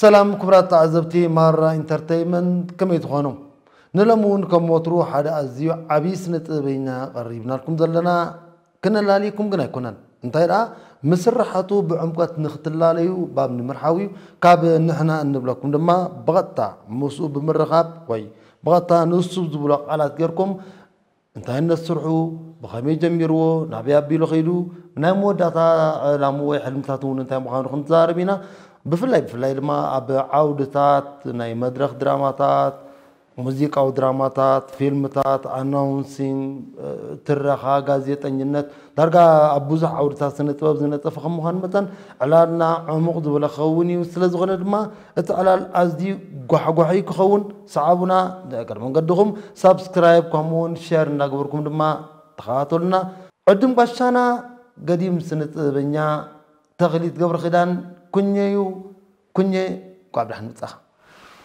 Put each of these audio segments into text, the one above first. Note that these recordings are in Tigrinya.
ሰላም ክቡራት ተዓዘብቲ ማራ ኢንተርተይመንት፣ ከመይ ትኾኑ? ንሎሚ እውን ከም ወትሩ ሓደ ኣዝዩ ዓብዪ ስነ ጥበበኛ ቀሪብናልኩም ዘለና፣ ክነላልየኩም ግን ኣይኮነን። እንታይ ደኣ፣ ምስርሓቱ ብዕምቀት ንክትላለዩ ባብ ንምርሓው እዩ። ካብ ንሕና እንብለኩም ድማ ብቐጥታ ምስኡ ብምርኻብ ወይ ብቐጥታ ንሱ ዝብሎ ቃላት ጌርኩም እንታይነት ስርሑ፣ ብኸመይ ጀሚርዎ፣ ናበይ ኣቢሉ ኸይዱ፣ ናይ መወዳእታ ዕላምኡ ወይ ሕልምታቱ እውን እንታይ ምዃኑ ክንዛረብ ኢና። ብፍላይ ብፍላይ ድማ ኣብ ዓውድታት ናይ መድረኽ ድራማታት፣ ሙዚቃዊ ድራማታት፣ ፊልምታት፣ ኣናውንሲንግ፣ ትረኻ፣ ጋዜጠኝነት፣ ዳርጋ ኣብ ብዙሕ ዓውድታት ስነ ጥበብ ዝነጠፈ ከም ምዃኑ መጠን ዕላልና ዕሙቕ ዝበለ ክኸውን እዩ። ስለ ዝኾነ ድማ እቲ ዕላል ኣዝዩ ጓሕጓሒ ክኸውን፣ ሰዓቡና። እግረ መንገድኹም ሳብስክራይብ ከምኡ እውን ሼር እናገበርኩም ድማ ተኸታተሉና። ዕዱም ጋሻና ገዲም ስነ ጥበበኛ ተኽሊት ገብረኺዳን ኩኘ እዩ። ኩኘ፣ እንኳዕ ብደሓን መጻኻ።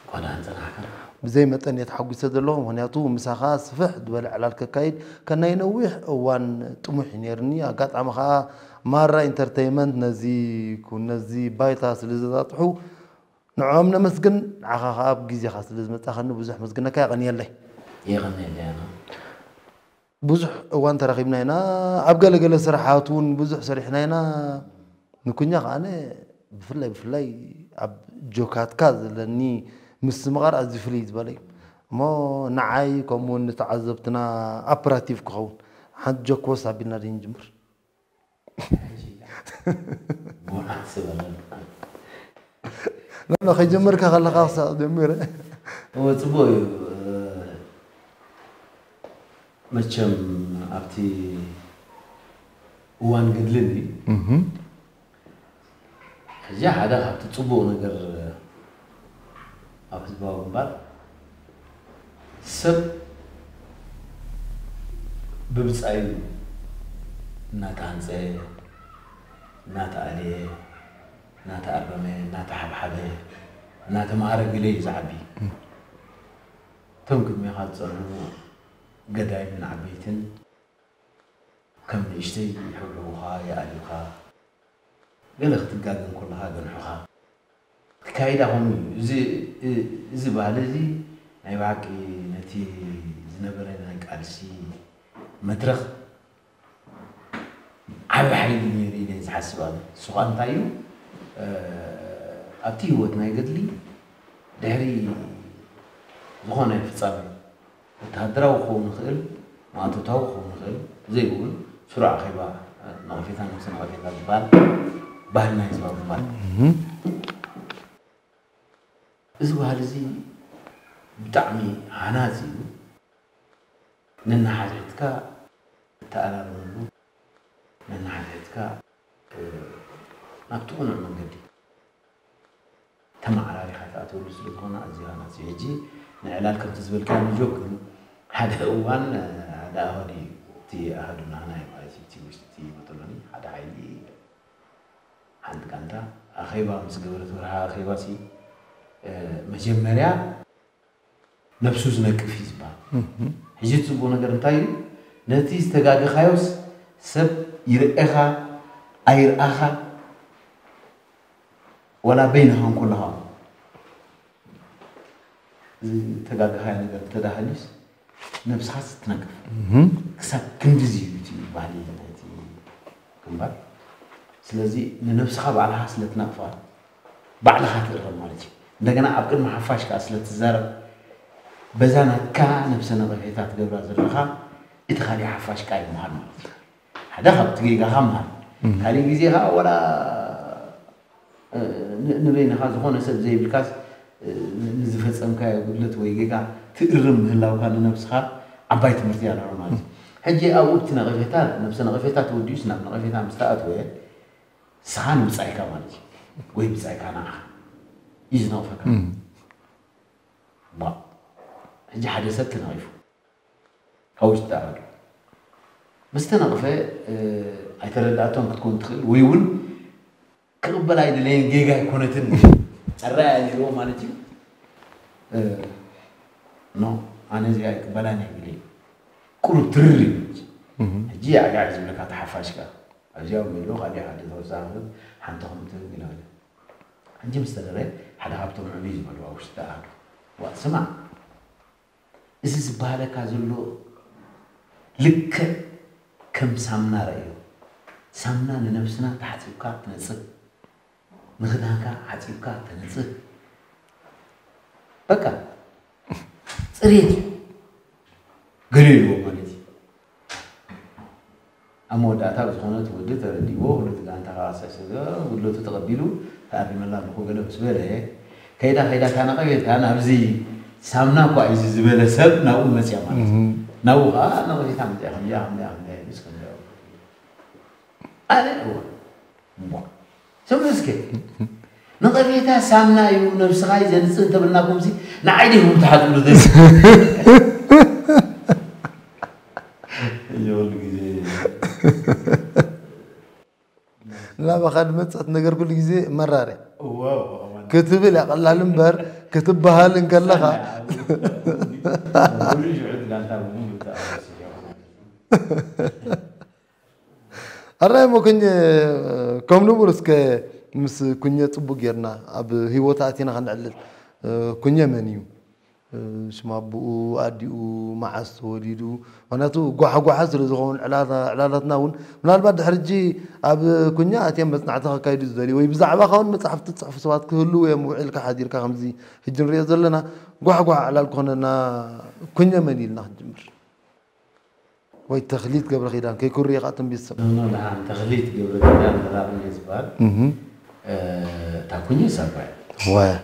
እንኳዕ ደሓን ጸናሕካ። ብዘይ መጠን እየ ተሓጒሰ ዘለኹ፣ ምኽንያቱ ምሳኻ ስፍሕ ዝበለ ዕላል ከካይድ ከናይ ነዊሕ እዋን ጥሙሕ እዩ ነይርኒ። ኣጋጣሚ ኸኣ ማራ ኢንተርተይመንት ነዚ ኩ-፣ ነዚ ባይታ ስለ ዘጣጥሑ ንዕኦም ነመስግን፣ ንዓኻ ኸኣ ኣብ ግዜኻ ስለ ዝመጻኸኒ ብዙሕ መስግነካ። የቐንየለይ። የቐንየለይ ኣነ። ብዙሕ እዋን ተራኺብና ኢና። ኣብ ገለገለ ስራሓት እውን ብዙሕ ሰሪሕና ኢና። ንኩኛ ከኣነ ብፍላይ ብፍላይ ኣብ ጆካትካ ዘለኒ ምስምቓር ኣዝዩ ፍልይ ዝበለ እዩ። እሞ ንዓይ ከምኡ እውን ንተዓዘብትና ኣፕራቲቭ ክኸውን ሓንቲ ጆክ ወስ ኣቢልና ዶ ንጅምር? ኖ፣ ኖ፣ ከይጀመርካ ከለኻ ክሳብ ጀሚረ። እወ፣ ጽቡቕ እዩ። መቸም ኣብቲ እዋን ገድልን እዩ። እህ። ሕጂ ሓደ ካብቲ ጽቡቕ ነገር ኣብ ህዝባዊ ግንባር ሰብ ብብጻዩ እናተሃንጸ፣ እናተኣልየ፣ እናተኣረመ፣ እናተሓብሓበ፣ እናተማሃረ ገለ እዩ ዝዓቢ። እቶም ቅድሜኻ ዝጸንሑ ገዳይምን ዓበይትን ከም ንእሽተይ ይሕብሕቡኻ፣ ይኣልዩኻ። ገለ ክትጋገ እንከለኻ ገንሑኻ። ክካይዳ ከምኡ እዩ። እዚ፣ እዚ ባህሊ እዚ ናይ ብሓቂ ነቲ ዝነበረ ናይ ቃልሲ መድረኽ ዓቢ ሓይሊ ነይሩ ኢለ እየ ዝሓስብ ኣነ። እሱ ኸኣ እንታይ እዩ? እ፣ ኣብቲ ህይወት ናይ ገድሊ ድሕሪ ዝኾነ ፍጻመ ወተሃደራዊ ክኸውን ይኽእል፣ ማእቶታዊ ክኸውን ይኽእል፣ ዘይብሉ ስሩዕ ኣኼባ፣ ነቐፌታ፣ ነብሰ ነቐፌታ ዝበሃል ባህልና እዩ ዝባብ ማለት። እህ። እዚ ባህሊ እዚ ብጣዕሚ ሃናጺ እዩ። ነናሓድሕድካ እተኣራርመሉ፣ ነናሓድሕድካ፣ እ፣ ናብቲ ቅኑዕ መንገዲ ተመዓራሪኻ ትኣትወሉ ስለ ዝኾነ ኣዝዩ ሃናጺ እዩ። ሕጂ ንዕላል ከምቲ ዝበልካ ንጆክ ግን ሓደ እዋን፣ እ፣ ሓደ ኣሃዱ እዩ። እቲ ኣሃዱ ናህና እዩ ማለት እዩ። እቲ ውሽጢ እቲ ቦጦሎኒ ሓደ ሓይሊ፣ ሓንቲ ጋንታ ኣኼባ ምስ ገበረት፣ ወርሓ ኣኼባ ሲ፣ እ፣ መጀመርያ ነብሱ ዝነቅፍ እዩ ዝበሃል። እህ። ሕጂ እቲ ጽቡቕ ነገር እንታይ እዩ? ነቲ ዝተጋገኻዮስ ሰብ ይርኤኻ ኣይርኣኻ፣ ወላ በይንኻ እንከለኻ ዝተጋገኻዮ ነገር እንተደኣ ሃልዩስ ነብስኻስ ትነቅፍ። እህ። ክሳብ ክንድዚ እዩ እቲ ባህሊ ናይቲ ግንባር። ስለዚ ንነብስኻ ባዕልኻ ስለ ትነቕፋ ባዕልኻ ትእረም ማለት እዩ። እንደገና ኣብ ቅድሚ ሓፋሽ ከኣ ስለ ትዛረብ፣ በዛ ናትካ ነብሰ ነቐፌታ ትገብራ ዘለኻ፣ እቲ ካሊእ ሓፋሽ ከኣ ይምሃር ማለት እዩ። ሓደ ካብቲ ጌጋኻ ምሃር። እም። ካሊእ ግዜ ከኣ ወላ፣ እ፣ ን-፣ ንበይንኻ ዝኾነ ሰብ ዘይብልካስ፣ እ፣ ን-፣ ንዝፈጸምካዮ ጉድለት ወይ ጌጋ ትእርም ምህላውካ ንነብስኻ ዓባይ ትምህርቲ እያ ንዕኡ ማለት እዩ። እም። ሕጂ ኣብኡ እቲ ነቐፌታ፣ ነብሰ ነቐፌታ ተወዲኡስ ናብ ነቐፌታ ምስ ተኣትወ፣ ንስኻ ንብጻይካ ማለት እዩ። ወይ ብጻይካ ንዓኻ እዩ ዝነቕፈካ። እም። ዋ። ሕጂ ሓደ ሰብ ተነቒፉ። ካብ ውሽጢ ተኣረዱ። ምስ ተነቕፈ፣ እ፣ ኣይተረዳእቶን ክትኮን ትኽእል፣ ወይ እውን ክቕበል ኣይደለየን፣ ጌጋ ኣይኮነትን። ጸራይ እያ ነይርዎ ማለት እዩ። እ፣ ኖ፣ ኣነ እዚኣ ኣይቅበላን እየ ኢለ። ቁሩብ ትርር ይብል። እህ። ሕጂ ኣዕጋዕ ዝብለካ ተሓፋሽ ከኣ። ኣብዚኣ እውን ኣሎ፣ ካልእ ሓደ ተወሳኺ ሓንቲ ከምኡ ትብል ኢለ። ሕጂ ምስ ተደረየ ሓደ ካብቶም ዕብይ ዝበልዋ ውሽጢ ኣሃዱ፣ ዋ ስማዕ፣ እዚ ዝበሃለካ ዘሎ ልክዕ ከም ሳምና ረእዮ። ሳምና ንነብስና ተሓጺብካ ትነጽህ፣ ንኽዳንካ ሓጺብካ ተነጽህ። በቃ ጽሬት እዩ። ገለ ኢልዎ ማለት እዩ። ኣብ መወዳእታ ብዝኾነ እቲ ወዲ ተረዲእዎ፣ ኩሉ እቲ ጋንታ ከዓ ሰብሲቡ፣ ጉድለቱ ተቐቢሉ፣ ተኣሪመላ ኣለኹ ገለ ምስ በለ፣ ከይዳ ከይዳ እታ ነቐፌታ ናብዚ ሳምና እኳ እዩ ዝበለ ሰብ ናብኡ መፅያ ማለት እዩ። ናብኡ ከዓ ነቐፌታ መፅያ፣ ከምዚኣ፣ ከምዚኣ፣ ከምዚኣ ኢሉስ ከምዚኣ። ኣነ፣ እወ፣ እሞ፣ ስምዑ እስከ። ነቐፌታ ሳምና እዩ፣ ነብስኻ እዩ ዘንጽህ እንተበልናኩምሲ፣ ንዓይ ዲኹም ትሓጽብሉ ደስ? እየ ኩሉ ግዜ ናባኻ ድመጽእ ነገር ኩሉ ግዜ መራር እያ። እወ፣ እወ፣ እወ። ክትብል እያ ቀላል እምበር፣ ክትበሃል እንከለኻ። ሳምና፣ ኩሉ ሽዑ እቲ ጋንታ ብምሉእ ተኣወሲ እያ። ኣራይ እሞ ኩኘ፣ ከም ንቡር እስከ ምስ ኩኘ ጽቡቅ ጌርና ኣብ ህይወት ኣቲና ከነዕልል። ኩኘ መን እዩ? ሽም ኣቦኡ፣ ኣዲኡ፣ መዓስ ተወሊዱ? ምኽንያቱ ጓሓጓሓ ስለ ዝኸውን ዕላላ-፣ ዕላላትና እውን ምናልባት ድሕሪ ሕጂ ኣብ ኩኛ ኣትዮም መጽናዕቲ ከካይዱ ዝደልዩ ወይ ብዛዕባኻ እውን መጽሓፍቲ ዝጽሕፉ ሰባት ክህልዉ እዮም። ውዒልካ ሓዲርካ ከምዚ ሕጂ ንሪኦ ዘለና ጓሓጓሓ ዕላል ክኾነና ኩኘ መን ኢልና ክንጅምር? ወይ ተኽሊት ገብረኪዳን ከይኩርየ ከዓ ትንቢት ሰብ። ኖ፣ ኖ፣ ደሓን ተኽሊት ገብረኪዳን ዘራቕን እየ ዝበሃል። እህ። እ፣ እታ ኩኘ ሳጓ እያ። ዋያ።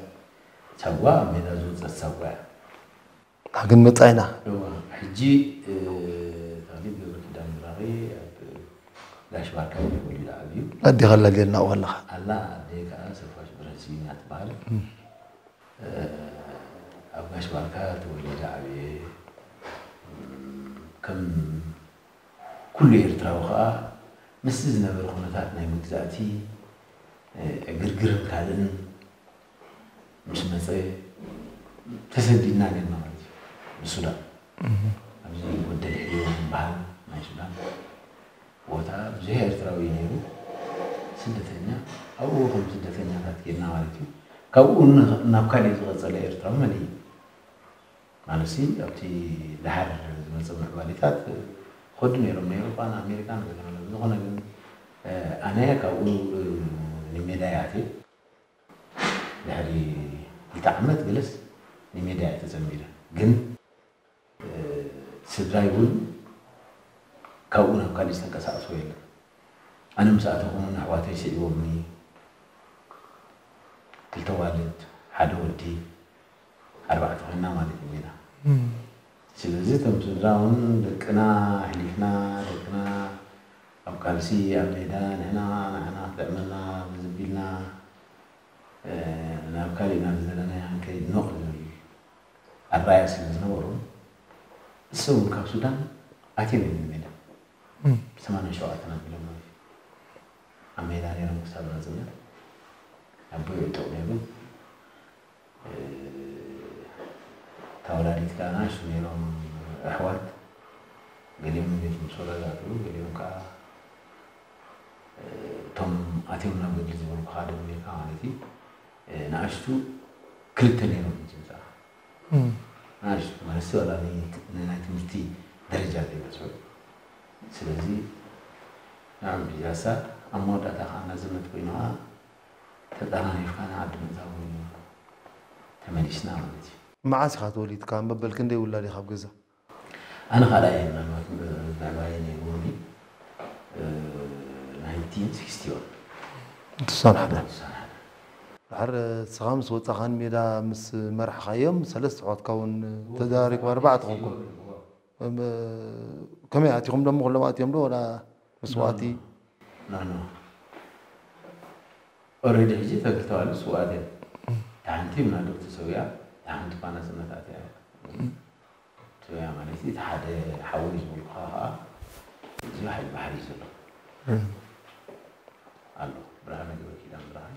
ሳጓ ኣብ ሜዳ ዝወፀት ሳጓ እያ። ግን መጻኢና። እዋ፣ ሕጂ፣ እ፣ ተኽሊት ገብረኪዳን ብራኺ ኣብ ጋሽ ባርካ እዩ ተወሊዱ ዓብዩ። ኣዴኻ ኣላልየልና ኣብኡ ኣለኻ። ኣላ ኣደይ ከዓ ሰፋሽ ብርሀን ስዩም እያ ትበሃል። እም። እ፣ ኣብ ጋሽ ባርካ ተወሊደ ዓብየ። እም፣ ከም ኩሉ ኤርትራዊ ከዓ ምስቲ ዝነበረ ኩነታት ናይ መግዛእቲ፣ እ፣ ዕግርግርን ካልእን ምስ መጸ ተሰዲድና ነርና ማለት እዩ። ንሱዳን። እህ። ኣብዚ ወደል ሕዮ ዝበሃል ናይ ሱዳን ቦታ ብዙሕ ኤርትራዊ እዩ ነይሩ። ስደተኛ፣ ኣብኡ ከም ስደተኛታት ኬድና ማለት እዩ። ካብኡ ን-፣ ናብ ካሊእ ዝቐጸለ ኤርትራዊ መን እዩ? ማለትሲ ኣብቲ ደሓር ዝመጸ ምዕባሌታት ኸዱ ነይሮም፣ ናይ ኤውሮጳን ኣሜሪካን ገለ ማለት። ዝኾነ ግን፣ እ፣ ኣነ ካብኡ፣ እ፣ ንሜዳ እየ ኣትየ። ድሕሪ ክልተ ዓመት ገለስ ንሜዳ እየ ተጸንቢረ። ግን፣ እ፣ ስድራይ እውን ካብኡ ናብ ካሊእ ዝተንቀሳቐስዎ የለን። ኣነ ምስ ኣተኹ እውን ኣሕዋተይ ስዒቦምኒ። ክልተ ኣዋልድ፣ ሓደ ወዲ፣ ኣርባዕተ ኮይንና ማለት እዩ ሜዳ። እም። ስለዚ እቶም ስድራ እውን ደቅና ኣሕሊፍና፣ ደቅና ኣብ ቃልሲ፣ ኣብ ሜዳ፣ ንሕና፣ ንዓና ክጥዕመና ብዝቢልና፣ እ፣ ናብ ካሊእ ናብ ዝደለናዮ ክንከይድ ኖቕ ዝብል ኣራእያ ስለ ዝነበሮም፣ እሶም እውን ካብ ሱዳን ኣትዮም እዮም ንሜዳ። እም። ሰማንያን ሸውዓተን ኣቢሎም ማለት እዩ። ኣብ ሜዳ ነይሮም ክሳብ ናጽነት። ኣቦይ ዕጡቕ ነይሩ። እ፣ እታ ወላዲት ከኣ ንኣሽቱ ነይሮም ኣሕዋት። ገሊኦም ቤት ምስ ወለዱ ኣትዉ፣ ገሊኦም ከኣ፣ እ፣ እቶም ኣትዮም ናብ ገድሊ ዝበልኩኻ ደሚርካ ማለት እዩ። እ፣ ንኣሽቱ ክልተ ነይሮም፣ ሕጂ ንስኻ። እም። ንኣሽቱ ማለት ንናይ ትምህርቲ ደረጃ ዘይበጽሑ። ስለዚ ንዕኦም ሒዛሳ፣ ኣብ መወዳእታ ከኣ ናጽነት ኮይኑ ከኣ ተጠናኒፍካ ንዓዲ ምእታው ተመሊስና ማለት እዩ። መዓስ ኢኻ ተወሊድካ? መበል ክንደይ ውላድ ኢኻ ኣብ ገዛ? ኣነ ካልኣይ እየ፣ ምናልባት ምዕባየ ነይርዎኒ፣ እ፣ ናይንቲን ሲክስቲ ዋን። ትሳን ሓደ። ትሳን ሓደ። ድሓር፣ እ፣ ንስኻ ምስ ወጻኻ ንሜዳ ምስ መራሕኻዮም፣ ሰለስተ ኣሕዋትካ እውን ተዳሪኩም፣ ኣርባዕተ ኮንኩም። እም፣ ከመይ ኣቲኹም ደሞ ኩሎም ኣትዮም ዶ ወላ መስዋእቲ? ኖ፣ ኖ። ኦልሬዲ ሕጂ እተን ክልተ ኣዋልድ ስውኣት እየን። እታ ሓንቲ ምናልባት ተሰዊኣ፣ እታ ሓንቲ እኳ ናጽነት ኣትያ እያ። እም። ሰዊኣ ማለት እዩ፣ እቲ ሓደ ሓወይ ዝበልኩኻ ኸኣ እዚ ሓይሊ ባሕሪ እዩ ዘሎ። እም። ኣሎ፣ ብርሃነ ገብረኪዳን ብርሃን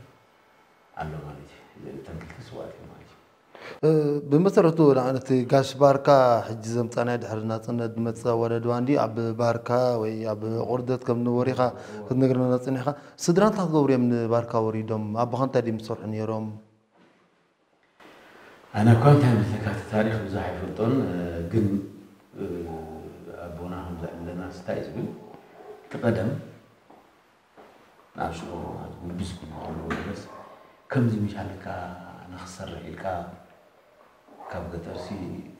ኣሎ ማለት እዩ። እተን ክልተ ስውኣት እየን ማለት እዩ። ብመሰረቱ ንኣብነት ጋሽ ባርካ ሕጂ ዘምጻናዮ ድሕሪ ናጽነት ዝመጽእ ኣወዳድባ እንዲ ኣብ ባርካ ወይ ኣብ ቁርደት ከም ንበሩ ኢኻ ክትነግረና ጸኒሕካ። ስድራ እንታይ ክገብሩ እዮም ንባርካ ወሪዶም? ኣቦኻ እንታይ ድዮም ዝሰርሑ ነይሮም? ኣነ እኳ እንታይ መስለካ እቲ ታሪኽ ብዙሕ ኣይፈልጦን፣ ግን ኣቦና ከምዚ ኣለና እንታይ እዩ ዝብል እቲ ቀደም ናብ ሽሮ ጉልብስ ክብሉ ከለዉ ድረስ ከምዚ ምሻለካ ንኽሰርሕ ኢልካ ካብ ገጠርሲ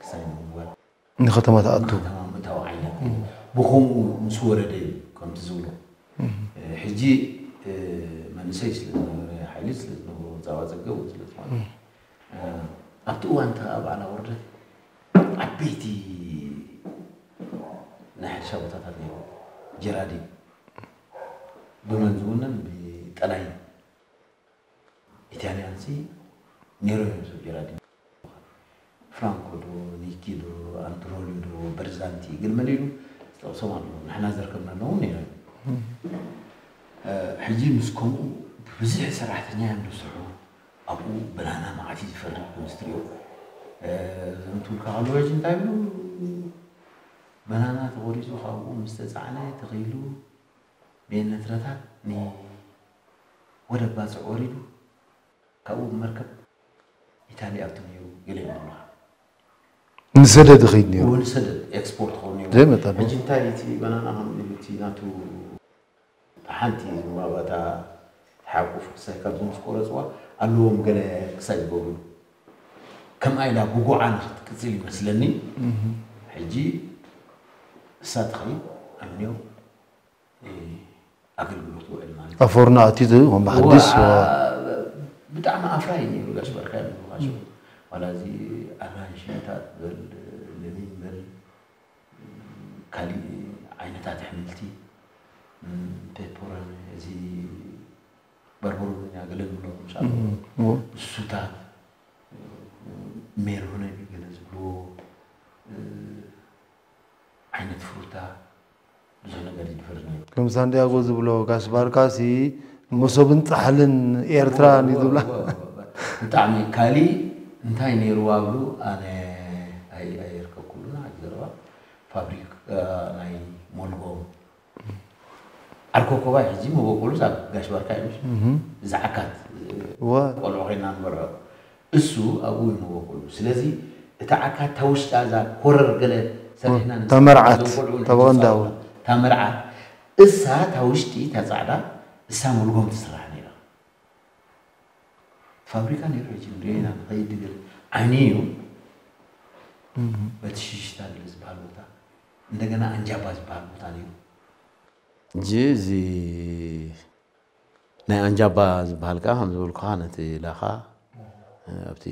ክሳይ ንምንጓል ንከተማ ትኣቱ። ከተማ ምእታው ዓይነት ብኸምኡ ምስ ወረደ እዩ ከምቲ ዝብሎ ሕጂ መንእሰይ ስለ ዝነበረ ሓይሊ ስለ ዝነበሮ ፃዋ ፀገብ ስለ ዝኾነ ኣብቲ እዋን ተባዕላ ወርደት ዓበይቲ ናይ ሕርሻ ቦታታት ነይሩ ጀራዲን ብመን ዝውነን ብጠላይ ኢታልያን ሲ ነይሩ እዮም ሰብ ጀራዲ ፍራንኮ ዶ ኒኪ ዶ ኣንትሮኒ ዶ በርዛንቲ ግን መሊሉ ዝጠቕሶም ኣለዉ ንሕና ዘርከብናሎም እውን ነይሩ ሕጂ ምስ ከምኡ ብብዝሒ ሰራሕተኛ እዮም ዝስርሑ ኣብኡ በናና መዓት እዩ ዝፈሪ ምስ ትሪኦ ዘምትብልካ ከለዉ ሕጂ እንታይ ብሉ በናና ተቆሪፁ ካብኡ ምስ ተፃዕነ ተኸይሉ ብኤነትረታት ወደብ ባፅዕ ወሪዱ ካብኡ ብመርከብ ኢታሊ ኣብቲ ነይሩ ገለ ይብሉኻ ንሰደድ ይኸይድ ነይሩ ንሰደድ ኤክስፖርት ክኸውን ነይሩ ዘይመጣ ሕጂ እንታይ እቲ በናና ከም እቲ ናቱ ሓንቲ ዝምባባታ ተሓቁፍ ክሳይ ካብዚ ምስ ቆረፅዋ ኣለዎም ገለ ክሳይ ዝገብሩ ከምኣ ኢላ ብጉዓ ንክትቅፅል ይመስለኒ ሕጂ እሳ ትኸይድ ኣምንዮ ኣገልግሎት ውዕል ማለት እዩ። ኣፎርና ኣትዩ ከም ሓዲስ ብጣዕሚ ኣፍራይ ነይሩ ጋሽ በርካ ይብሉ ዋላ እዚ ኣራንሽታት በል ለሚን በል ካሊእ ዓይነታት ኣሕምልቲ ፔፐሮን እዚ በርበሮኛ ገለ ንብሎ ምሻ እሱታት ሜሎነ ገለ ዝብልዎ ዓይነት ፍሩታ ብዙሕ ነገር ይድፈር ነይሩ። ከም ሳንዲያጎ ዝብሎ ጋሽ ባርካሲ መሶብን ፃሕልን ኤርትራ እዩ ዝብላ። ብጣዕሚ ካሊእ እንታይ ነይሩ ኣብሉ ኣነ ኣይ- ኣየርከብኩሉን ሓቂ ዘረባ ፋብሪካ ናይ ሞልጎም ዓርኮኮባይ ሕጂ መበቆሉ ኣብ ጋሽ ባርካ እዩ ዝዓካት እወ ቆልዑ ኮይና ንበልዖ እሱ ኣብኡ ይመወቁሉ ስለዚ እቲ ዓካ እታ ውሽጢ እዛ ኮረር ገለ ሰሪሕና እታ መርዓት፣ እታ በቐንዳዊ። እታ መርዓት እሳ እታ ውሽጢ እታ ፃዕዳ እሳ መልጎም ትስራሕ ነይራ ፋብሪካ ነይሩ ሕጂ ንሪኦ ኢና ንኸይድ ገለ ዓይኒ እዩ በቲ ሽሽታ ገለ ዝበሃል ቦታ እንደገና ኣንጃባ ዝበሃል ቦታ ነይሩ እንጂ እዚ ናይ ኣንጃባ ዝበሃል ከዓ ከም ዝበልኩኻ ነቲ ላኻ ኣብቲ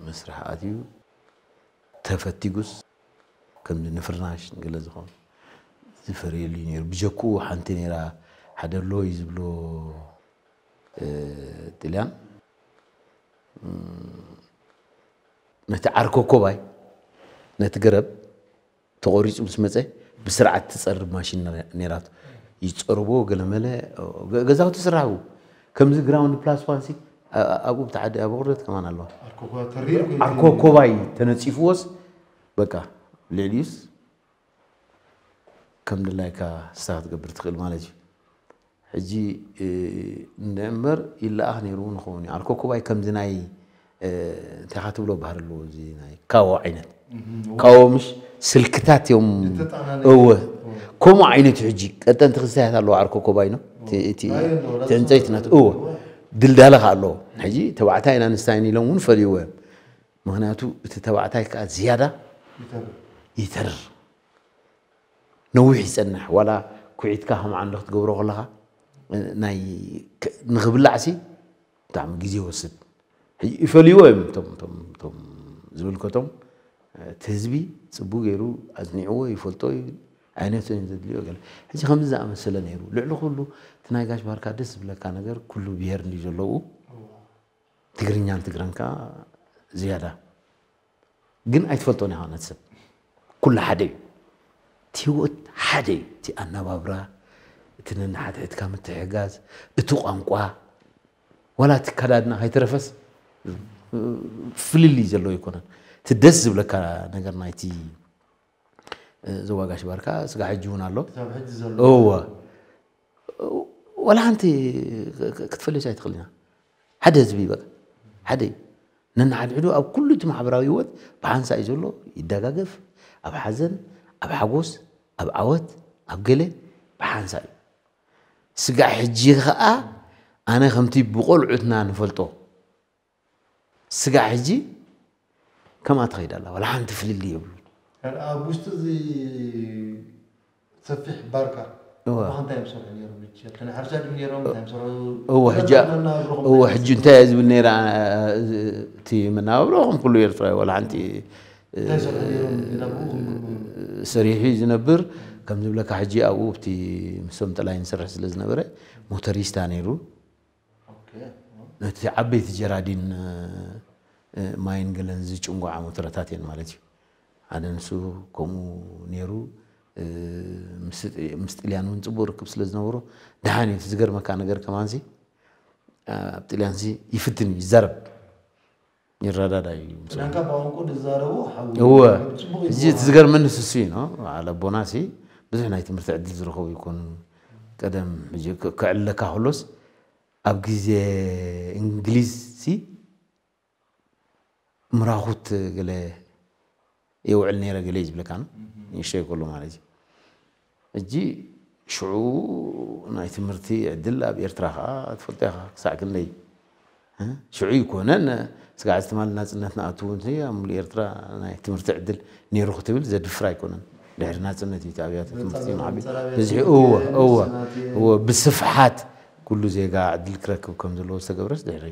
መስርሕ ኣትዩ ተፈቲጉስ ከም ንፍርናሽ ንገለ ዝኾኑ ዝፈርየሉ እዩ ነይሩ ብጀክኡ ሓንቲ ነይራ ሓደ ሎይ ዝብሎ ጥልያን ነቲ ዓርኮኮባይ ነቲ ገረብ ተቖሪፁ ምስ መፀ ብስርዓት ትፀርብ ማሽን ነይራቶ ይፀርቦ ገለመለ ገዛውቲ ስራሕቡ ከምዚ ግራውንድ ፕላስ ዋንሲ ኣብኡ ብቲ ዓዲ ኣብ ቁርደት ከማን ኣለዋ ዓርኮኮባይ ተነፂፍዎስ በቃ ልዕሊዩስ ከም ድላይካ ስታ ክትገብር ትኽእል ማለት እዩ ሕጂ እንደ እምበር ይለኣኽ ነይሩ ንኸውን እዩ ኣርኮኮባይ ከምዚ ናይ እንታይ ካ ትብሎ ባህር ኣለዎ እዚ ናይ ካዎ ዓይነት ካዎ ምሽ ስልክታት እዮም እወ ከምኡ ዓይነት ሕጂ ቀጠንቲ ክስታያት ኣለዎ ኣርኮኮባይ ነው እቲ ዕንፀይቲ ናት እወ ድልዳለ ከ ኣለዎ ሕጂ ተባዕታይ ኢና ንስታይን ኢሎም እውን ፈልይዎ እዮም ምክንያቱ እቲ ተባዕታይ ከዓ ዝያዳ ይተርር ነዊሕ ይፀንሕ ዋላ ኩዒትካ ከም ዓንዲ ክትገብሮ ከለካ ናይ ንክብላዕ ሲ ብጣዕሚ ግዜ ይወስድ ይፈልይዎ እዮም ቶም ዝምልከቶም እቲ ህዝቢ ፅቡ ገይሩ ኣፅኒዕዎ ይፈልጦ እዩ ዓይነት ዘድልዮ ገለ ሕዚ ከምዚ ዝኣመሰለ ነይሩ ልዕሊ ኩሉ እቲ ናይ ጋሽ ባርካ ደስ ዝብለካ ነገር ኩሉ ብሄር እንድዩ ዘለዉ ትግርኛን ትግረን ከዓ ዝያዳ ግን ኣይትፈልጦን ኢኻ ነቲ ሰብ ኩሉ ሓደ እዩ እቲ ህይወት ሓደ እዩ እቲ ኣነባብራ እቲ ነንሓትሕትካ ምትሕጋዝ እቲ ቋንቋ ዋላ እቲ ከዳድና ከይተረፈስ ፍልልይ ዘለዎ ኣይኮነን። እቲ ደስ ዝብለካ ነገር ናይቲ፣ እ፣ ዞባ ጋሽ ባርካ ስጋብ ሕጂ እውን ኣሎ። ክሳብ ሕጂ ዘሎ። እወ። ዋላ ሓንቲ ክ-፣ ክ-፣ ክትፈልዮስ ኣይትኽእልን ኢኻ። ሓደ ህዝቢ በቃ። ሓደ እዩ። ነንሓድሕዱ ኣብ ኩሉ እቲ ማሕበራዊ ህይወት ብሓንሳእ እዩ ዘሎ። ይደጋገፍ። ኣብ ሓዘን፣ ኣብ ሓጎስ፣ ኣብ ዓወት፣ ኣብ ገለ ብሓንሳእ እዩ። ስጋዕ ሕጂ ኸኣ ኣነ ከምቲ ብቆልዑትና ንፈልጦ፣ ስጋዕ ሕጂ ከምኣ ትኸይድ ኣላ። ዋላ ሓንቲ ፍልልይ የብሉ። ኣብ ውሽጢ እዚ ሰፊሕ ባርካ እወ። ብኸንታይ እዮም ዝሰርሑ ነይሮም? ሕጂ ኣብቲ ናይ ሕርሻ ድዩ ነይሮም? እንታይ እዮም ዝሰርሑ? እወ፣ ሕጂ፣ መናብሮኹም እወ፣ እንታይ ሕጂ እንታይ እየ ዝብል ነይረ? እ፣ እቲ መናብሮ ከም ኩሉ ኤርትራዊ ዋላ ሓንቲ፣ እ፣ እንታይ ይሰርሑ ነይሮም? ኢላ ብኡ ከም ሰሪሑ እዩ ዝነብር። ከም ዝብለካ ሕጂ ኣብኡ ኣብቲ ምስቶም ጠላይ ንሰርሕ ስለ ዝነበረ ሞተሪስታ ነይሩ። ኦኬ። ነቲ ዓበይቲ ጀራዲን፣ እ፣ ማይን ገለን ዝጭንጓዓ ሞተረታት እየን ማለት እዩ። ሓደ ንሱ ከምኡ ነይሩ። እ፣ ምስ፣ ምስ ጥልያን እውን ጽቡቕ ርክብ ስለ ዝነበሮ፣ ደሓን እዩ። እቲ ዝገርመካ ነገር ከማንሲ፣ ኣብ ጥልያንሲ ይፍትን እዩ፣ ይዛረብ፣ ይረዳዳ እዩ። ጥልያንካ ብቋንቋ ዝዛረቡ ሓው እወ። ጽቡቕ እዩ። እዚ እቲ ዝገርመኒ ንሱ እዩ፣ ኖ? በዓል ኣቦናሲ ብዙሕ ናይ ትምህርቲ ዕድል ዝረኸቡ ይኮኑ። ቀደም ሕጂ ክ-፣ ክዕለካ ከሎስ ኣብ ግዜ እንግሊዝሲ ምራኹት ገለ የውዕል ነይረ ገለ እዩ ዝብለካ፣ ኖ? ንእሽተይ ከሎ ማለት እዩ። ሕጂ ሽዑ ናይ ትምህርቲ ዕድል ኣብ ኤርትራ ከኣ ትፈልጦ ኢኻ ክሳዕ ክንደይ፣ እ? ሽዑ ይኮነን ስጋዕ እዚ ትማሊ ናጽነት ንኣቱ እውን ኣብ ሙሉእ ኤርትራ ናይ ትምህርቲ ዕድል ነይሩ ክትብል ዘድፍር ኣይኮነን። ድሕሪ ናጽነት እዩ እቲ ኣብያተ ትምህርቲ ብጻይ ማዕቢ መጸራብያ በዝሒ፣ ትምህርቲ እወ፣ እወ፣ ስናት እየ። እወ፣ ብስፍሓት ኩሉ ዜጋ ዕድል ክረክብ ከም ዘለዎ ዝተገብረስ ድሕሪ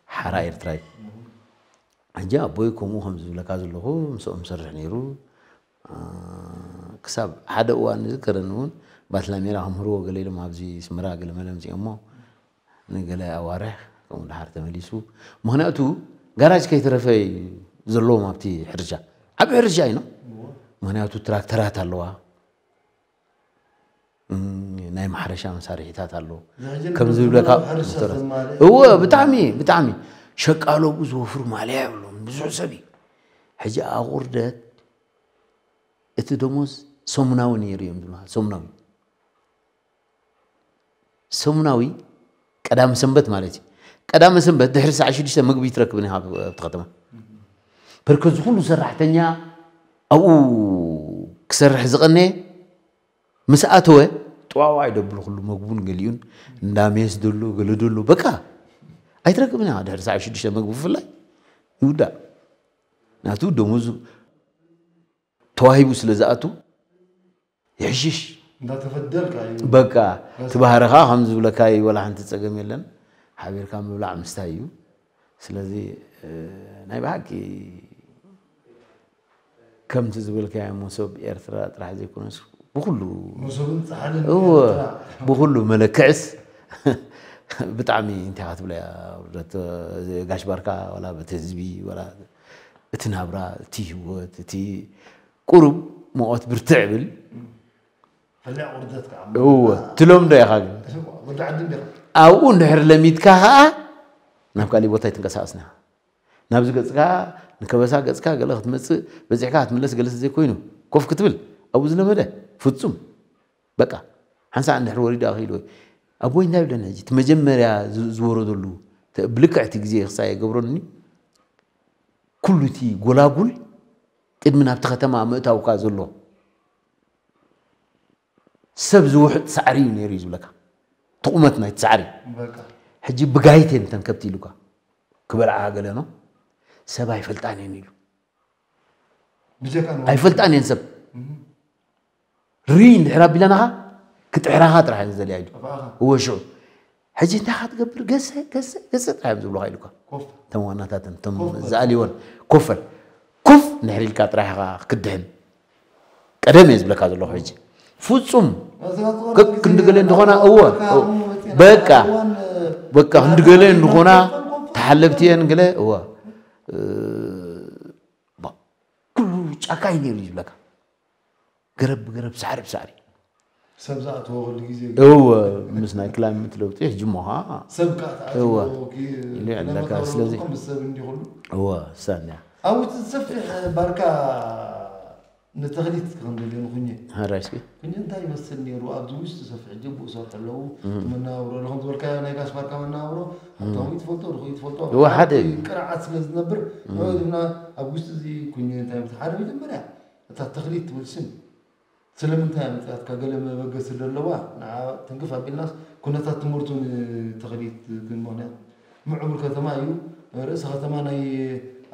ሓራ ኤርትራ እዩ። ሕጂ ኣቦይ ከምኡ ከም ዝብለካ ዘለኹ ምስኦም ሰርሕ ነይሩ። እ፣ ክሳብ ሓደ እዋን ዝዝከረኒ እውን ባትላሜራ ከምህርዎ ገለ ኢሎም ኣብዚ ስምራ ገለ መለ ኣምጺኦሞ ንገለ ኣዋርሕ ከምኡ ደሓር ተመሊሱ። ምኽንያቱ ጋራጅ ከይተረፈ እዩ ዘለዎም ኣብቲ ሕርሻ። ዓቢ ሕርሻ እዩ፣ ኖ? እዎ። ምኽንያቱ ትራክተራት ኣለዋ። እም፣ ናይ ማሕረሻ መሳርሒታት ኣሎ። ዝሕጅን ከም ዝብለካ ሕርሻ ሞተራት። ዘማልእ። እወ፣ ብጣዕሚ፣ ብጣዕሚ። ሸቃሎ ብኡ ዝወፍሩ ማልያ የብሎም። ብዙሕ ሰብ እዩ። ሕጂ ኣቑርደት እቲ ደሞዝ ሰሙናዊ ነይሩ እዮም ዝብሉ። ሰሙናዊ። ሰሙናዊ ቀዳመ ሰንበት ማለት እዩ። ቀዳመ ሰንበት ድሕሪ ሰዓት ሽዱሽተ ምግቢ ትረክብን ኢኻ ኣብ፣ ኣብቲ ከተማ። በርከት ዝኹሉ ሰራሕተኛ ኣብኡ ክሰርሕ ዝቐነየ ምስ ኣተወ ጥዋዋ ይደብሉ ኩሉ መግቡን ገሊኡን እንዳ ሜስ ደሎ ገለ ደሎ በቃ ኣይትረክብን ኢኻ። ድሕሪ ሰዓት ሽዱሽተ መግቢ ብፍላይ ይውዳእ። ናቱ ደሞዙ ተዋሂቡ ስለ ዝኣቱ ይሕሽሽ። እንዳተፈደልካ እዩ። በቃ በስ። እቲ ባህርኻ ከም ዝብለካ እዩ፣ ወላ ሓንቲ ጸገም የለን። ሓቢርካ ምብላዕ ምስታይ እዩ። ስለዚ፣ እ፣ ናይ ብሓቂ ከምቲ ዝበልካዮ መሶብ ኤርትራ ጥራሕ ዘይኮነስ ብኹሉ መሶብን ጻሕልን እወ፣ ኤርትራ። ብኹሉ መለክዕስ ብጣዕሚ እንታይ ኢኻ ትብለያ ውርደት፣ እ፣ ጋሽ ባርካ ዋላ በቲ ህዝቢ ዋላ እቲ ናብራ፣ እቲ ህይወት፣ እቲ ቁሩብ ሙቐት ብርትዕ ብል። ፈሊዕ ቁርደት ከዓ እወ፣ ትለምዶ ኢኻ ግን። ወዲ ዓዲ እንዲኻ። ኣብኡ እንድሕር ለሚድካ ኸዓ ናብ ካሊእ ቦታ ኣይትንቀሳቐስን ኢኻ። ናብዚ ገጽካ ንከበሳ ገጽካ ገለ ክትመጽእ በጺሕካ ክትምለስ ገለ ዘይኮይኑ ኮፍ ክትብል ኣብኡ ዝለመደ ፍጹም በቃ ሓንሳእ እንድሕር ወሪዱ ኣኺሉ ወይ ኣቦይ እንታይ ይብለኒ ሕጂ እቲ መጀመርያ ዝ-፣ ዝወረደሉ ተ-፣ ብልክዕ እቲ ግዜ ክሳይ የገብረኒ ኩሉ እቲ ጎላጉል ቅድሚ ናብቲ ከተማ ምእታውካ ዘሎ ሰብ ዝውሕጥ ሳዕሪ እዩ ነይሩ እዩ ዝብለካ። እቲ ቁመት ናይቲ ሳዕሪ። በቃ። ሕጂ ብጋይት እየን እተን ከብቲ ኢሉካ። ክበልዓ ገለ ነው። ሰብ ኣይፈልጣን እየን ኢሉ። ብጀካ ንወዲ። ኣይፈልጣን እየን ሰብ። እም። ሪ እንድሕር ኣቢላናኻ ክጥሕራኻ ጥራሕ እየን ዝደልያ ኢሉ። ጠፋእኻ። እወ ሽዑ። ሕጂ እንታይ ኢኻ ትገብር? ገሰ፣ ገሰ፣ ገሰ ጥራሕ እዮም ዝብሉኻ ኢሉካ። ኮፍ። እቶም ዋናታተን፣ እቶም ኮፍ በል። ዝኣልይወን። ኮፍ በል። ኮፍ እንድሕር ኢልካ ጥራሕ ኢኻ ክትድሕን። ቀደም እየ ዝብለካ ዘለኹ ሕጂ። ፍጹም። እዚ ናጽነት ክክ ግዜ ክንዲ ገለ እንተኾና፣ እወ፣ በቃ፣ እወ። እሞ መጺና በቃ። እዋን፣ በቃ፣ ክንዲ ገለ እንኾና፣ ኮፍ፣ ኮፍ፣ ኮፍ። ተሓለብቲ እየን ገለ፣ እወ። እ፣ ባ-፣ ኩሉ ጫካ እዩ ነይሩ እዩ ዝብለካ። ገረብ ብገረብ፣ ሳዕሪ ብሳዕሪ። ሰብ ዝኣተዎ ኩሉ ግዜ እወ፣ ምስ ናይ ክላይመት ለውጢ ሕጂ እሞ ኸዓ ሰብ ከዓ እወ። ተኣትዎ ኢሉ ይዕለካ፣ ክለመታዊ ስለዚ ለውጢ ምስ ሰብ እንዲኹሉ እወ፣ እሳንያ ኣብኡ እቲ ዝሰፍሕ ባርካ ንተኽሊት ክንደልዮ ንኩኘ ሃራይስኪ ኩኘ እንታይ ይመስል ነይሩ ኣብዚ ውሽጢ ሰፍሕ ጀቡኡ ሰርሑ ኣለዉ መናብሮ ለኹም ዝበልካዮ ናይ ጋሽ ባርካ መናብሮ ኣታዊ ትፈልጦ ርኹ ትፈልጦ እወ፣ ሓደ እዩ። ቅርዓት ስለ ዝነብር ንዑ ድማ ኣብ ውሽጢ እዚ ኩኘ እንታይ ምስ ሓደ መጀመርያ እታ ተኽሊት ትብል ስም ስለምንታይ ኣምፅኣትካ ገለ መበገሲ ዶ ኣለዋ ንዓ ትንክፍ ኣቢልናስ ኩነታት ትምህርቱ ንተኽሊት ግን ምክንያት ምዕቡል ከተማ እዩ ርእሲ ከተማ ናይ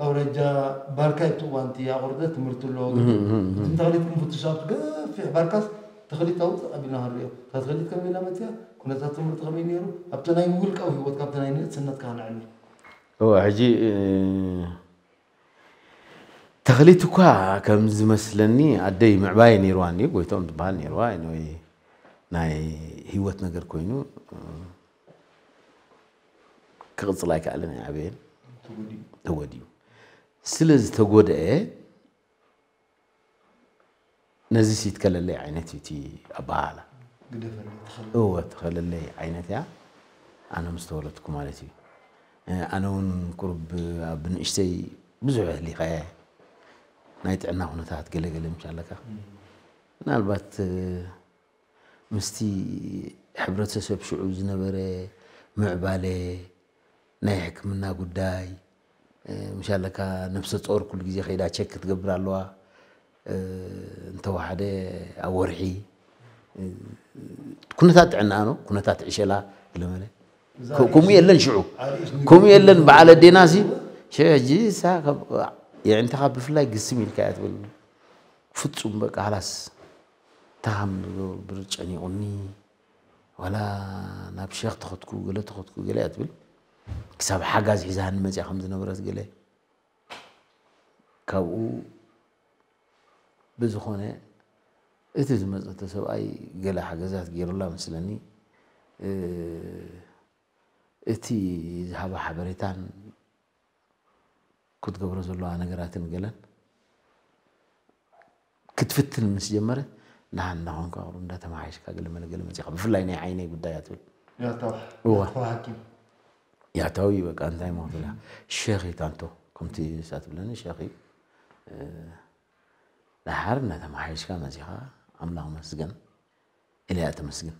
ኣውራጃ ባርካ ኣብቲ እዋን እቲ ኣቑርደ ትምህርቲ ኣለዎ ግን እቲ ተኽሊት ክንፍትሽ ኣብቲ ገፊሕ ባርካስ ተኽሊት ኣውፅእ ኣቢልና ክንሪኦ እታ ተኽሊት ከመይ ኢላ መፅያ ኩነታት ትምህርቲ ከመይ ነይሩ ኣብቲ ናይ ውልቃዊ ህይወት ካብቲ ናይ ንእስነትካ ንዕብር እወ፣ ሕጂ እ፣ ተኽሊት እኳ ከም ዝመስለኒ ኣደይ ምዕባየ ነይርዋ እንድዩ ጎይቶም ትበሃል ነይርዋ ወይ ናይ ህይወት ነገር ኮይኑ እ፣ ክቕፅል ኣይከኣለን ኣይዓበየን ተጎድዩ ስለ ዝተጎድአ ነዚ ሲትከለለይ ዓይነት እዩ እቲ ኣበሃህላ ግደፈለይ ተኸለ እወ ትኸለለይ ዓይነት እያ ኣነ ምስ ተወለድኩ ማለት እዩ ኣነ እውን ቁርብ ኣብ ንእሽተይ ብዙሕ ህሊኸ ናይ ጥዕና ኩነታት ገለገለ ምሽ ኣለካ ምናልባት ምስቲ ሕብረተሰብ ሽዑ ዝነበረ ምዕባለ ናይ ሕክምና ጉዳይ ምሻለካ ነብሰ ጾር ኩሉ ግዜ ከይዳ ቸክ ክትገብር ኣለዋ እንተወሓደ ኣብ ወርሒ ኩነታት ጥዕና ነው ኩነታት ዕሸላ ለመለ ከምኡ የለን ሽዑ ከምኡ የለን በዓል ኣዴና ሲ ሕጂ የዕንተኻ ብፍላይ ግስም ኢልካ እያ ትብል ፍጹም በቃ ሃላስ ታሃም ብር ጨኒቑኒ ዋላ ናብ ሸኽ ተኸትኩ ገለ ተኸትኩ ገለ እያ ትብል ክሳብ ሓጋዝ ሒዛኒ መፅያ ከም ዝነበረት ገለ ካብኡ ብዝኾነ እቲ ዝመፀቶ ሰብኣይ ገለ ሓገዛት ገይሩላ መስለኒ እቲ ዝሃባ ሓበሬታን ክትገብሮ ዘለዋ ነገራትን ገለን ክትፍትን ምስ ጀመረት ንሓን እናኾንካ ቁሩብ እንዳተመሓየሽካ ገለ መለ ገለ መፂኻ ብፍላይ ናይ ዓይነይ ጉዳይ እያ ትብል ያታው እዋ። ያታው ሓኪም ያታዊ በቃ እንታይ ሞ ትብላ ሸኺ ታንቶ ከምቲ እሳ ትብለኒ ሸኺ እ፣ ደሓር እናተመሓየሽካ መፂኻ ኣምላኽ መስገን ኢለያ ተመስግን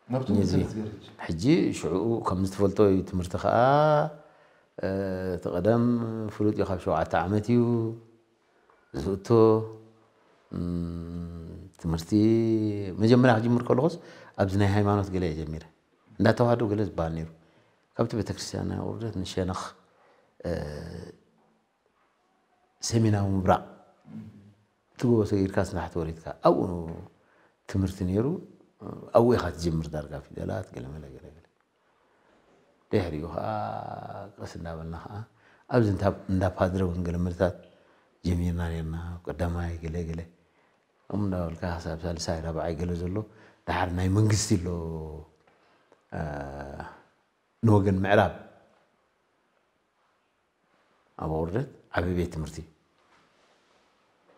ናብቲ ነዚ ምድሪ ዝገርጅ ሕጂ ሽዕኡ ከም ዝትፈልጦ እዩ ትምህርቲ ከዓ እ፣ እቲ ቀደም ፍሉጥ እዩ ካብ ሸውዓተ ዓመት እዩ ዝእቶ እም፣ ትምህርቲ መጀመርያ ክጅምር ከለኹስ ኣብዚ ናይ ሃይማኖት ገለ እየ ጀሚረ እንዳተዋህዶ ገለ ዝበሃል ነይሩ ካብቲ ቤተክርስትያን ናይ ቁርደት ንሸነኽ እ፣ ሰሜናዊ ምብራቕ እቲ ጎቦ ሰጊርካ ስራሕ ተወሪድካ ኣብኡ ትምህርቲ ነይሩ ኣብኡ ኢኻ ትጅምር ዳርጋ ፊደላት ገለመለ ገለገለ ድሕሪኡ ከዓ ቀስ እንዳበልና ከዓ ኣብዚ እንዳ ፓድረ እውን ገለመለታት ጀሚርና ነርና ቀዳማይ ገለ ገለ ከምኡ እንዳበልካ ክሳብ ሳልሳይ ራብዓይ ገለ ዘሎ ድሓር ናይ መንግስቲ ኣሎ ንወገን ምዕራብ ኣብ ኣውርደት ዓቢ ቤት ትምህርቲ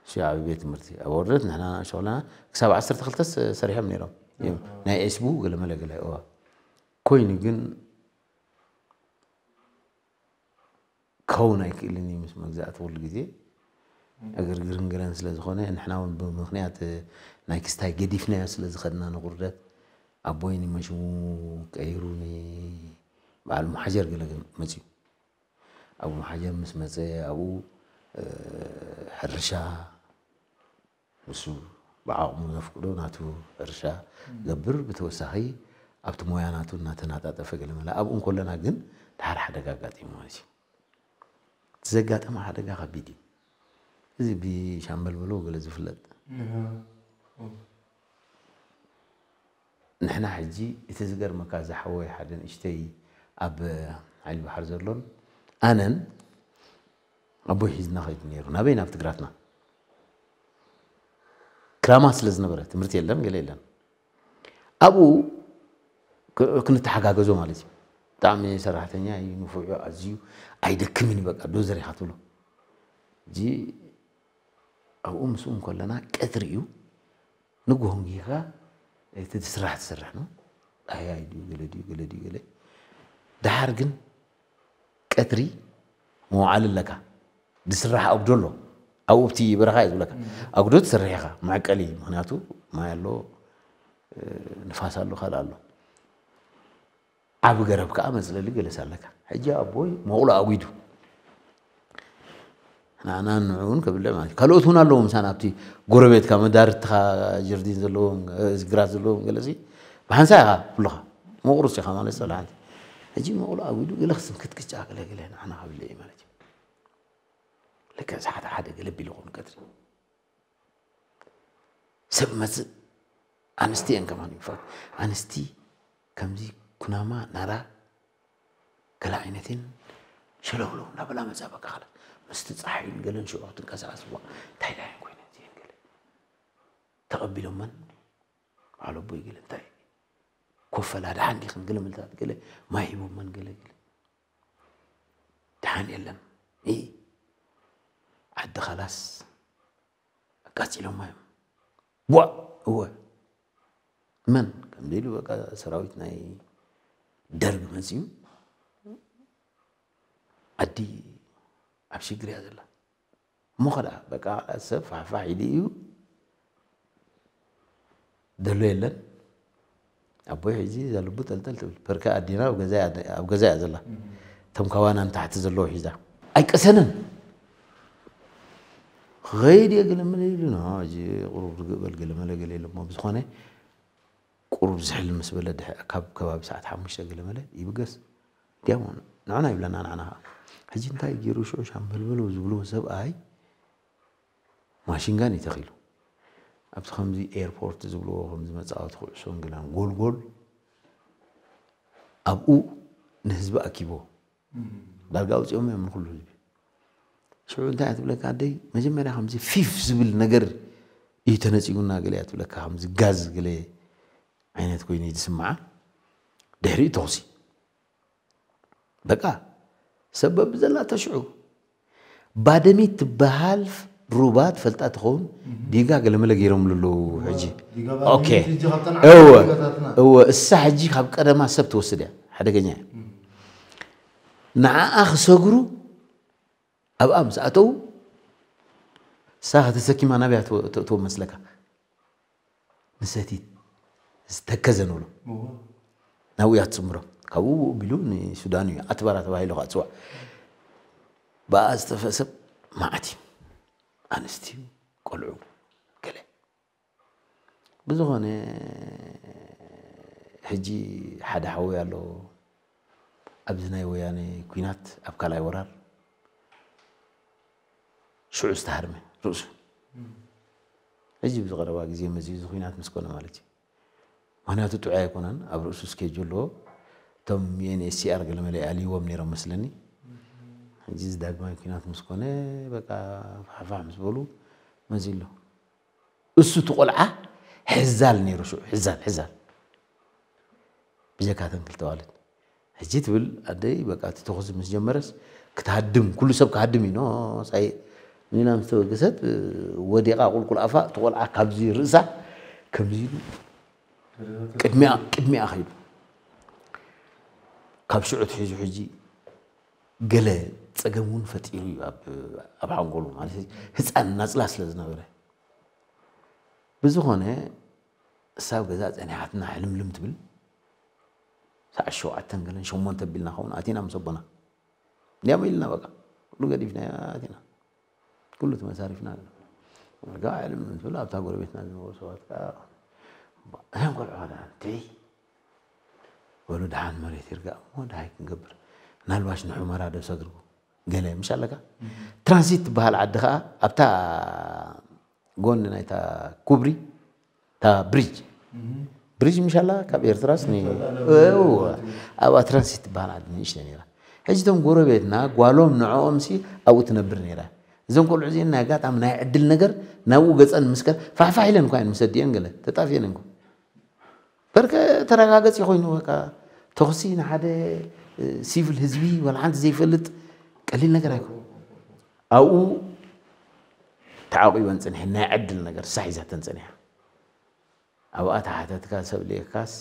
ሲ ዓቢ ቤት ትምህርቲ ኣብ ኣውርደት ንሕና ሸغلና ክሳብ ዓሰርተ ክልተ ሰሪሖም ነይሮም ናይ ኤስቡ ገለመለ ገለ እዋ ኮይኑ ግን ክኸውን ኣይክእልን እዩ ምስ መግዛእቲ ኩሉ ግዜ ዕግርግርን ገለን ስለ ዝኾነ ንሕና እውን ብምክንያት ናይ ክስታይ ገዲፍናዮ ስለ ዝኸድና ንቁርደት ኣቦይ ንመሽሙ ቀይሩ ንበዓል ሙሓጀር ገለ መፅዩ ኣብ ሙሓጀር ምስ መፀ ኣብኡ ሕርሻ ንሱ ብዓቕሙ ዘፍቅዶ ናቱ ሕርሻ ገብር ብተወሳኺ ኣብቲ ሞያ ናቱ እናተናጣጠፈ ገለ መለ ኣብኡ እንከለና ግን ድሓር ሓደጋ ኣጋጢሙ ማለት እዩ እቲ ዘጋጠመ ሓደጋ ከቢድ እዩ እዚ ብሻምበል በሎ ገለ ዝፍለጥ ንሕና ሕጂ እቲ ዝገርመካ ዝሓወይ ሓደ ንእሽተይ ኣብ ሓይሊ ባሕር ዘሎን ኣነን ኣቦይ ሒዝና ኸይዱ ነይሩ ናበይ ናብ ትግራትና ክራማት ስለ ዝነበረ ትምህርቲ የለን ገለ የለን ኣብኡ ክንተሓጋገዞ ማለት እዩ ብጣዕሚ ሰራሕተኛ እዩ ንፉዑ ኣዝዩ ኣይደክምን በቃ ዶዘር ኢኻ ትብሎ እዚ ኣብኡ ምስኡ እንከለና ቀትሪ እዩ ንግሆ እንጊኻ እቲ ትስራሕ ትስራሕ ነው። ኣህያይ ድዩ ገለ ድዩ ገለ ድዩ ገለ። ደሓር ግን ቀትሪ መውዓሊ ኣለካ። ዝስራሕ ኣጉዶ ኣሎ። ኣብኡ ኣብቲ በረኻ እዩ ዝብለካ። ኣጉዶ ትሰርሕ ኢኻ። መዕቀሊ፣ ምኽንያቱ ማይ ኣሎ፣ ንፋስ ኣሎ፣ ካልእ ኣሎ። ዓቢ ገረብ ከኣ መጽለሊ ገለስ ኣለካ። ሕጂ ኣቦይ መቑሎ ኣጒዱ። ንዓና ንዕኡን ከብልዕ ማለት እዩ። ካልኦት እውን ኣለዉ፣ ምሳና ኣብቲ ጎረቤትካ መዳርትኻ ጀርዲን ዘለዎም፣ እ፣ ግራት ዘለዎም ገለሲ ብሓንሳ ኢኻ ኩልኻ። መቑሩስ ኢኻ ማለት ጸላሓንቲ። ሕጂ መቑሎ ኣጒዱ ገለ ክስንክት ቅጫ ገለ ገለ ንዓና ከብልዕ እዩ ማለት እዩ። ልክዕ ሰዓት ሓደ ገለ ቢሉ ኾኑ ቀትሪ። ሰብ መጽእ ኣንስቲ እየን ከማን ይፈት-፣ ኣንስቲ ከምዚ ኩናማ ናራ ገለ ዓይነትን ሸለውለው እናበላ መጻ በቃ ኸላስ። ምስቲ ጸሓይን ገለን ሽዑ ክትንቀሳቐስ እዋ እንታይ ዳየን ኮይነን እዚአን ገለ ተቐቢሎመን በዓል ኣቦይ ገለ እንታይ ኮፈላ ደሓን ዲኽን ገለ መልታት ገለ ማይ ሂቦመን ገለ ገለ ደሓን የለን። እ፣ ዓዲ ኸላስ ኣቃጺሎማ እዮም። ዋ፣ እወ። መን? ከምዚ ኢሉ በቃ ሰራዊት ናይ ደርግ መጺኡ ዓዲ ኣብ ሽግር እያ ዘላ። እሞ ኸዳ በቃ ሰብ ፋሕፋሕ ኢሉ እዩ ደሎ የለን። ኣቦይ ሕጂ እዛ ልቡ ጠልጠል ትብል። ፐርከ ኣዴና ኣብ ገዛ እያ፣ ኣብ ገዛ እያ ዘላ። እቶም ካባና ንታሕቲ ዘለዉ ሒዛ። ኣይቀሰንን። ክኸይድ እየ ገለ መለ ኢሉ፣ ኖ፣ ሕጂ ቁሩብ ርግእ በል ገለ መለ ገለ ኢሉ እሞ ብዝኾነ ቁሩብ ዝሕል ምስ በለ ድሕ-፣ ካብ ከባቢ ሰዓት ሓሙሽተ ገለ መለ ይብገስ። ዲያሞ ንዕና ይብለና፣ ንዓና ኸዓ። ሕጂ እንታይ ገይሩ ሽዑ ሻምበልበሎ ዝብልዎ ሰብኣይ ማሽንጋን እዩ ተኺሉ። ኣብቲ ከምዚ ኤርፖርት ዝብልዎ፣ ከምዚ መጻወቲ ኩዕሶን ገለን ጎልጎል ኣብኡ ንህዝቢ ኣኪቦ። ዳርጋ ኣውጺኦም እዮም ንኹሉ ህዝቢ። ሽዑ እንታይ እያ ትብለካ ኣደይ? መጀመርያ ከምዚ ፊፍ ዝብል ነገር እዩ ተነጺጉና ገለ እያ ትብለካ። ከምዚ ጋዝ ገለ ዓይነት ኮይኑ እዩ ዝስምዓ። ድሕሪኡ ተኹሲ። በቃ፣ ሰብ በብዘላቶ ሽዑ። ባደሚት ትበሃል ሩባ ትፈልጣ ትኸውን? ዲጋ ገለመለ ገይሮምሉ ኣለዉ ሕጂ። ዲጋ ባደሚት ኦኬ። ሕጂ ካብተን እወ፣ ዓበይቲ ዲጋታትና። እወ፣ እሳ ሕጂ ካብ ቀደማ ሰብ ትወስድ እያ። ሓደገኛ እያ። ንዓኣ ክሰግሩ ኣብኣ ምስ ኣተዉ፣ እሳ ከተሰኪማ ናብያ ትወ-፣ ተእትዎም መስለካ? ንሰቲት ዝተከዘ ንብሎ። እወ። ናብኡ እያ ትጽምሮ። ካብኡ ብኡ ቢሉ ንሱዳን እዩ። ኣትባራ ተባሂሉ ከኣ ትጽዋዕ። ብኣ ዝጠፍአ ሰብ መዓት እዩ። ኣንስቲ፣ ቆልዑ፣ ገለ። ብዝኾነ፣ ሕጂ ሓደ ሓወይ ኣሎ። ኣብዚ ናይ ወያነ ኲናት ኣብ ካልኣይ ወራር ሽዑ ዝተሃርመ ርእሱ። ሕጂ ብዝቐረባ ግዜ መዚኡ እዚ ኲናት ምስ ኮነ ማለት እዩ። ምኽንያቱ ጥዑይ ኣይኮነን፣ ኣብ ርእሱ ስኬጁል ኣለዎ። እቶም ዩ ኤን ኤች ሲ ኣር ገለመለ ኣልይዎም ነይሮም መስለኒ። ሕጂ እዚ ዳግማይ ኲናት ምስ ኮነ በቃ ፋሕፋሕ ምስ በሉ መዚኡ ኣሎ። እሱ እቲ ቆልዓ ሕዛል ነይሩ ሽዑ፣ ሕዛል፣ ሕዛል። ብጀካ እተን ክልተ ኣዋልድ። ሕጂ ትብል ኣደይ በቃ እቲ ተኹሲ ምስ ጀመረስ ክትሃድም፣ ኩሉ ሰብ ክሃድም እዩ። ኖ፣ ሳይ ኒና ምስ ተበገሰት፣ ወዲቓ ቁልቁል ኣፋ፣ እቲ ቆልዓ ካብዚ ርእሳ ከምዚ ኢሉ ቅድሚኣ፣ ቅድሚኣ ከይዱ። ካብ ሽዑ ኣትሒዙ ሕጂ ገለ ጸገም እውን ፈጢሩ እዩ ኣብ፣ ኣብ ሓንጎሉ። ማለት ህጻን ናጽላ ስለ ዝነበረ። ብዝኾነ እሳ ኣብ ገዛ ጸኒሓትና ሕልምልም ትብል። ሰዓት ሸውዓተን ገለን ሸሞንተ ቢልና ኸውን ኣቲና ምስ ኣቦና። እንዲያም ኢልና በቃ። ኩሉ ገዲፍና ኣቲና። ኩሉ ተመሳሪፍና። ርጋ ሕልምልም ትብል ኣብታ ጎረቤትና ዝነበሩ ሰባት ከኣ እዞም ቆልዑ ኸዳ እንተይ በሉ ደሓን መሬት ይርጋእ እሞ ደሃይ ክንገብር። ምናልባሽ ንሑመራ ዶ ሰግርጉ? ገለ ምሽ ኣለካ? ትራንሲት ትበሃል ዓዲ ኸኣ ኣብታ ጎኒ ናይታ ኩብሪ፣ እታ ብሪጅ። ብሪጅ ምሽ ኣላ ካብ ኤርትራስ ን-፣ እዋ፣ ኣብኣ ትራንሲት ትበሃል ዓዲ ንእሽተይ ነይራ። ሕጂ እቶም ጎረቤትና ጓሎም ንዕኦምሲ ኣብኡ ትነብር ነይራ። እዞም ቆልዑ እዚአን ናይ ኣጋጣሚ ናይ ዕድል ነገር ናብኡ ገጸን ምስ ከ-፣ ፋሕፋሕ ኢለን እኳ እየን ምስ ኣዲአን ገለ ተጣፊአን እኮ። በርከ ተረጋገጺ ኮይኑ በቃ ተኹሲ ንሓደ፣ እ፣ ሲቪል ህዝቢ ዋላ ሓንቲ ዘይፈልጥ ቀሊል ነገር ኣይኮነ። ኣብኡ ተዓቂበን ጸኒሐን ናይ ዕድል ነገር ሳሕ ሒዛተን ጸኒሓ። ኣብኣ ተሓተትካ ሰብ ልእካስ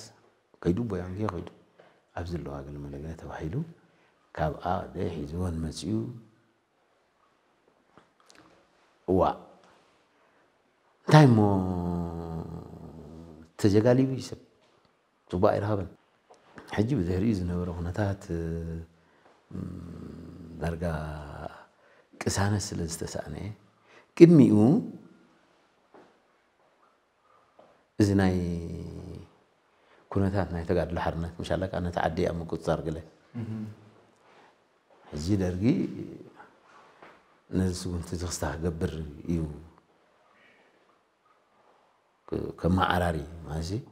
ከይዱ ቦያንጌ ከይዱ ኣብዚ ኣለዋ ገለ መለገለ ተባሂሉ ካብኣ ደ ሒዝወን መፅኡ። እዋ እንታይ እሞ ተጀጋሊቡ እዩ ሰብ ፅቡቅ ኣይረኸበን። ሕጂ ብድሕሪኡ ዝነበረ ኩነታት ዳርጋ ቅሳነት ስለ ዝተሳእነ ቅድሚኡ እዚ ናይ ኩነታት ናይ ተጋድሎ ሓርነት ምሻለካ ነቲ ዓዲ ኣብ ምቁፅፃር ገለ ሕጂ ደርጊ ነዚ ስጉምቲ እዚ ክስታ ክገብር እዩ ከመዓራሪ ማለት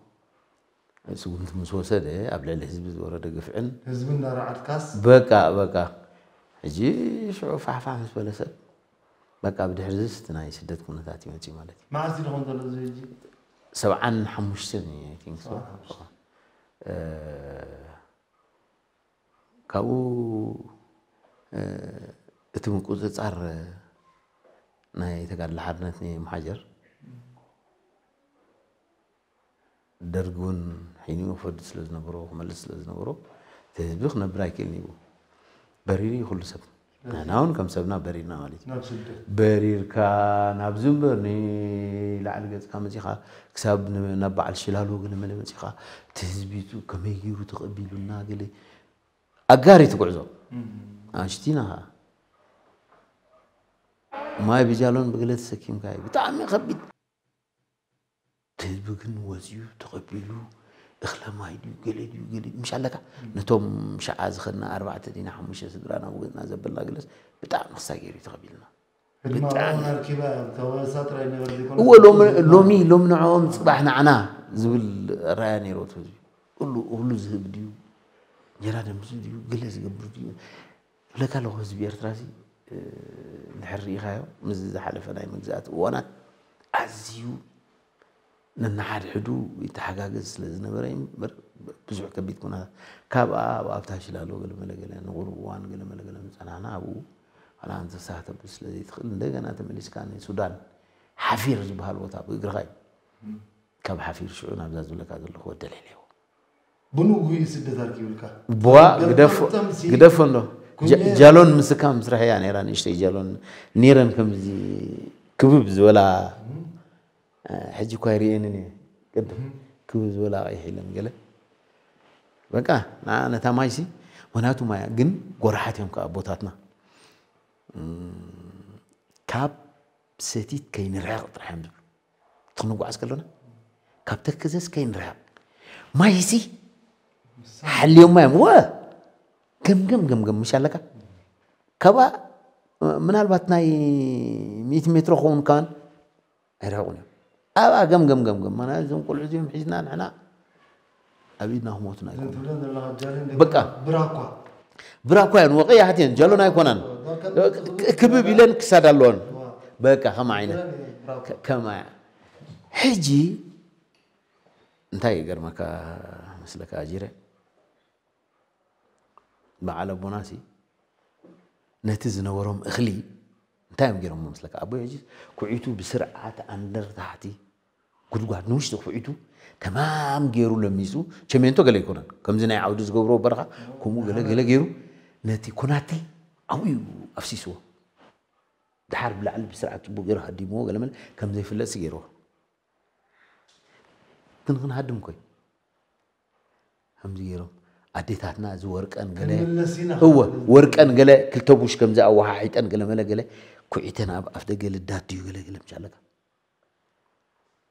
ስጉምቲ ምስ ወሰደ ኣብ ልዕሊ ህዝቢ ዝወረደ ግፍዕን ህዝቢ እንዳረዓድካስ በቃ በቃ ሕጂ ሽዑ ፋሕፋሕ ምስ በለ ሰብ በቃ ብድሕሪ ዝስ እቲ ናይ ስደት ኩነታት ይመፅእ ማለት እዩ። መዓስ ድኾን ዘሎ እዚ ሕጂ? ሰብዓን ሓሙሽተን እዩ I think so። ካብኡ እቲ ምቁፅፃር ናይ ተጋድሎ ሓርነት ናይ መሓጀር ደርግ እውን ሒኑ ፈዱ ስለ ዝነበሮ ክመልስ ስለ ዝነበሮ እቲ ህዝቢ ክነብር ኣይክእልን እዩ በሪሩ እዩ ኩሉ ሰብ ንሕና እውን ከም ሰብና በሪርና ማለት እዩ በሪርካ ናብዚ እምበር ንላዕሊ ገፅካ መፂኻ ክሳብ ናብ በዓል ሽላሎ ገለ መለ መፂኻ እቲ ህዝቢ ከመይ ገይሩ ተቐቢሉና ገለ ኣጋሪ ትጉዕዞ ኣሽቲና ማይ ብጃሎን ብገለ ተሰኪምካ እዩ ብጣዕሚ ከቢድ ህዝቢ ግን ወፅዩ ተቐቢሉ እኽለ ማይ ድዩ ገለ ድዩ ገለ ምሽ ኣለካ ነቶም ሸዓ ዝኸድና ኣርባዕተ ዲና ሓሙሽተ ስድራ ናብ ገፅና ዘበልና ገለስ ብጣዕሚ ክሳይ ገይሩ እዩ ተቐቢልና እዎ ሎሚ ሎሚ ንዕኦም ፅባሕ ንዓና ዝብል ራያ ነይሩ ህዝቢ ኩሉ ዝህብ ድዩ እንጀራ ደምዚ ድዩ ገለ ዝገብር ድዩ ይብለካ ኣለኹ ህዝቢ ኤርትራ ሲ እንድሕር ርኢኻዮ ምስ ዝሓለፈ ናይ መግዛእቲ እዋናት ኣዝዩ ነናሓድሕዱ ይተሓጋገዝ ስለ ዝነበረ ብዙሕ ከቢድ ኩነታት ካብኣ ኣብ ኣብታ ሽላሎ ገለመለገለ ንቁሩብ እዋን ገለመለገለ ምፀናሕና ኣብኡ ዋላ እንስሳ ተብል ስለ ዘይትኽእል እንደገና ተመሊስካ ንሱዳን ሓፊር ዝበሃል ቦታ ብእግርኻ እዩ ካብ ሓፊር ሽዑ ናብዛ ዝብለካ ዘለኹ ወደለለዎ ብንጉ እዩ ስደት ኣርኪብልካ ቧ ግደፎ ግደፎ እንዶ ጃሎን ምስካ ምስራሕ እያ ነራ ንእሽተይ ጃሎን ኔረን ከምዚ ክብብ ዝበላ ሕጂ እኳ ይርእየንን እየ ቅድም ክብብ ዝበላ ቀይሕ ኢለን ገለ በቃ ንዓ ነታ ማይሲ ምክንያቱ ማያ ግን ጎራሓት እዮም ከዓ ኣቦታትና ካብ ሰቲት ከይንርሕቕ ጥራሕ እዮም ዝብሉ እቲ ክንጓዓዝ ከሎና ካብ ተክዘስ ከይንርሕቕ ማይሲ ሓልዮማ እዮም ወ ገምገም ገምገም ምሽ ኣለካ ካብኣ ምናልባት ናይ ሚእቲ ሜትሮ ክኸውን ከን ኣይርሕቑን እዮም ኣብኣ ገምገም ገምገም ማና እዞም ቆልዑ እዚኦም ሒዝና ንሕና ኣብ ኢድና ክሞቱና ኣይኮኑ በቃ ብራኳ ብራኳ እየን ወቀያሕት እየን ጀሎን ኣይኮናን ክብብ ኢለን ክሳድ ኣለወን በቃ ከም ዓይነት ከማያ ሕጂ እንታይ ይገርመካ መስለካ ኣጂረ በዓል ኣቦናሲ ነቲ ዝነበሮም እኽሊ እንታይ እዮም ገይሮም መስለካ ኣቦይ ሕጂ ኩዒቱ ብስርዓት ኣንደር ታሕቲ ጉድጓድ ንውሽጢ ኩዒቱ ተማም ገይሩ ለሚፁ ቸሜንቶ ገለ ኣይኮነን ከምዚ ናይ ዓውዲ ዝገብሮ በረኻ ከምኡ ገለ ገለ ገይሩ ነቲ ኮናቲ ኣብኡ እዩ ኣፍሲስዎ ድሓር ብላዕሊ ብስርዓት ፅቡቅ ገይሩ ሃዲምዎ ገለመለ ከም ዘይፍለጥ ገይርዎ ግን ክንሃድም ኮይ ከምዚ ገይሮም ኣዴታትና እዚ ወርቀን ገለ እወ ወርቀን ገለ ክልተ ቡሽ ከምዚ ኣወሓሒጠን ገለ መለ ገለ ኩዒተን ኣብ ኣፍ ደገ ልዳት ድዩ ገለ ገለ ምሻለካ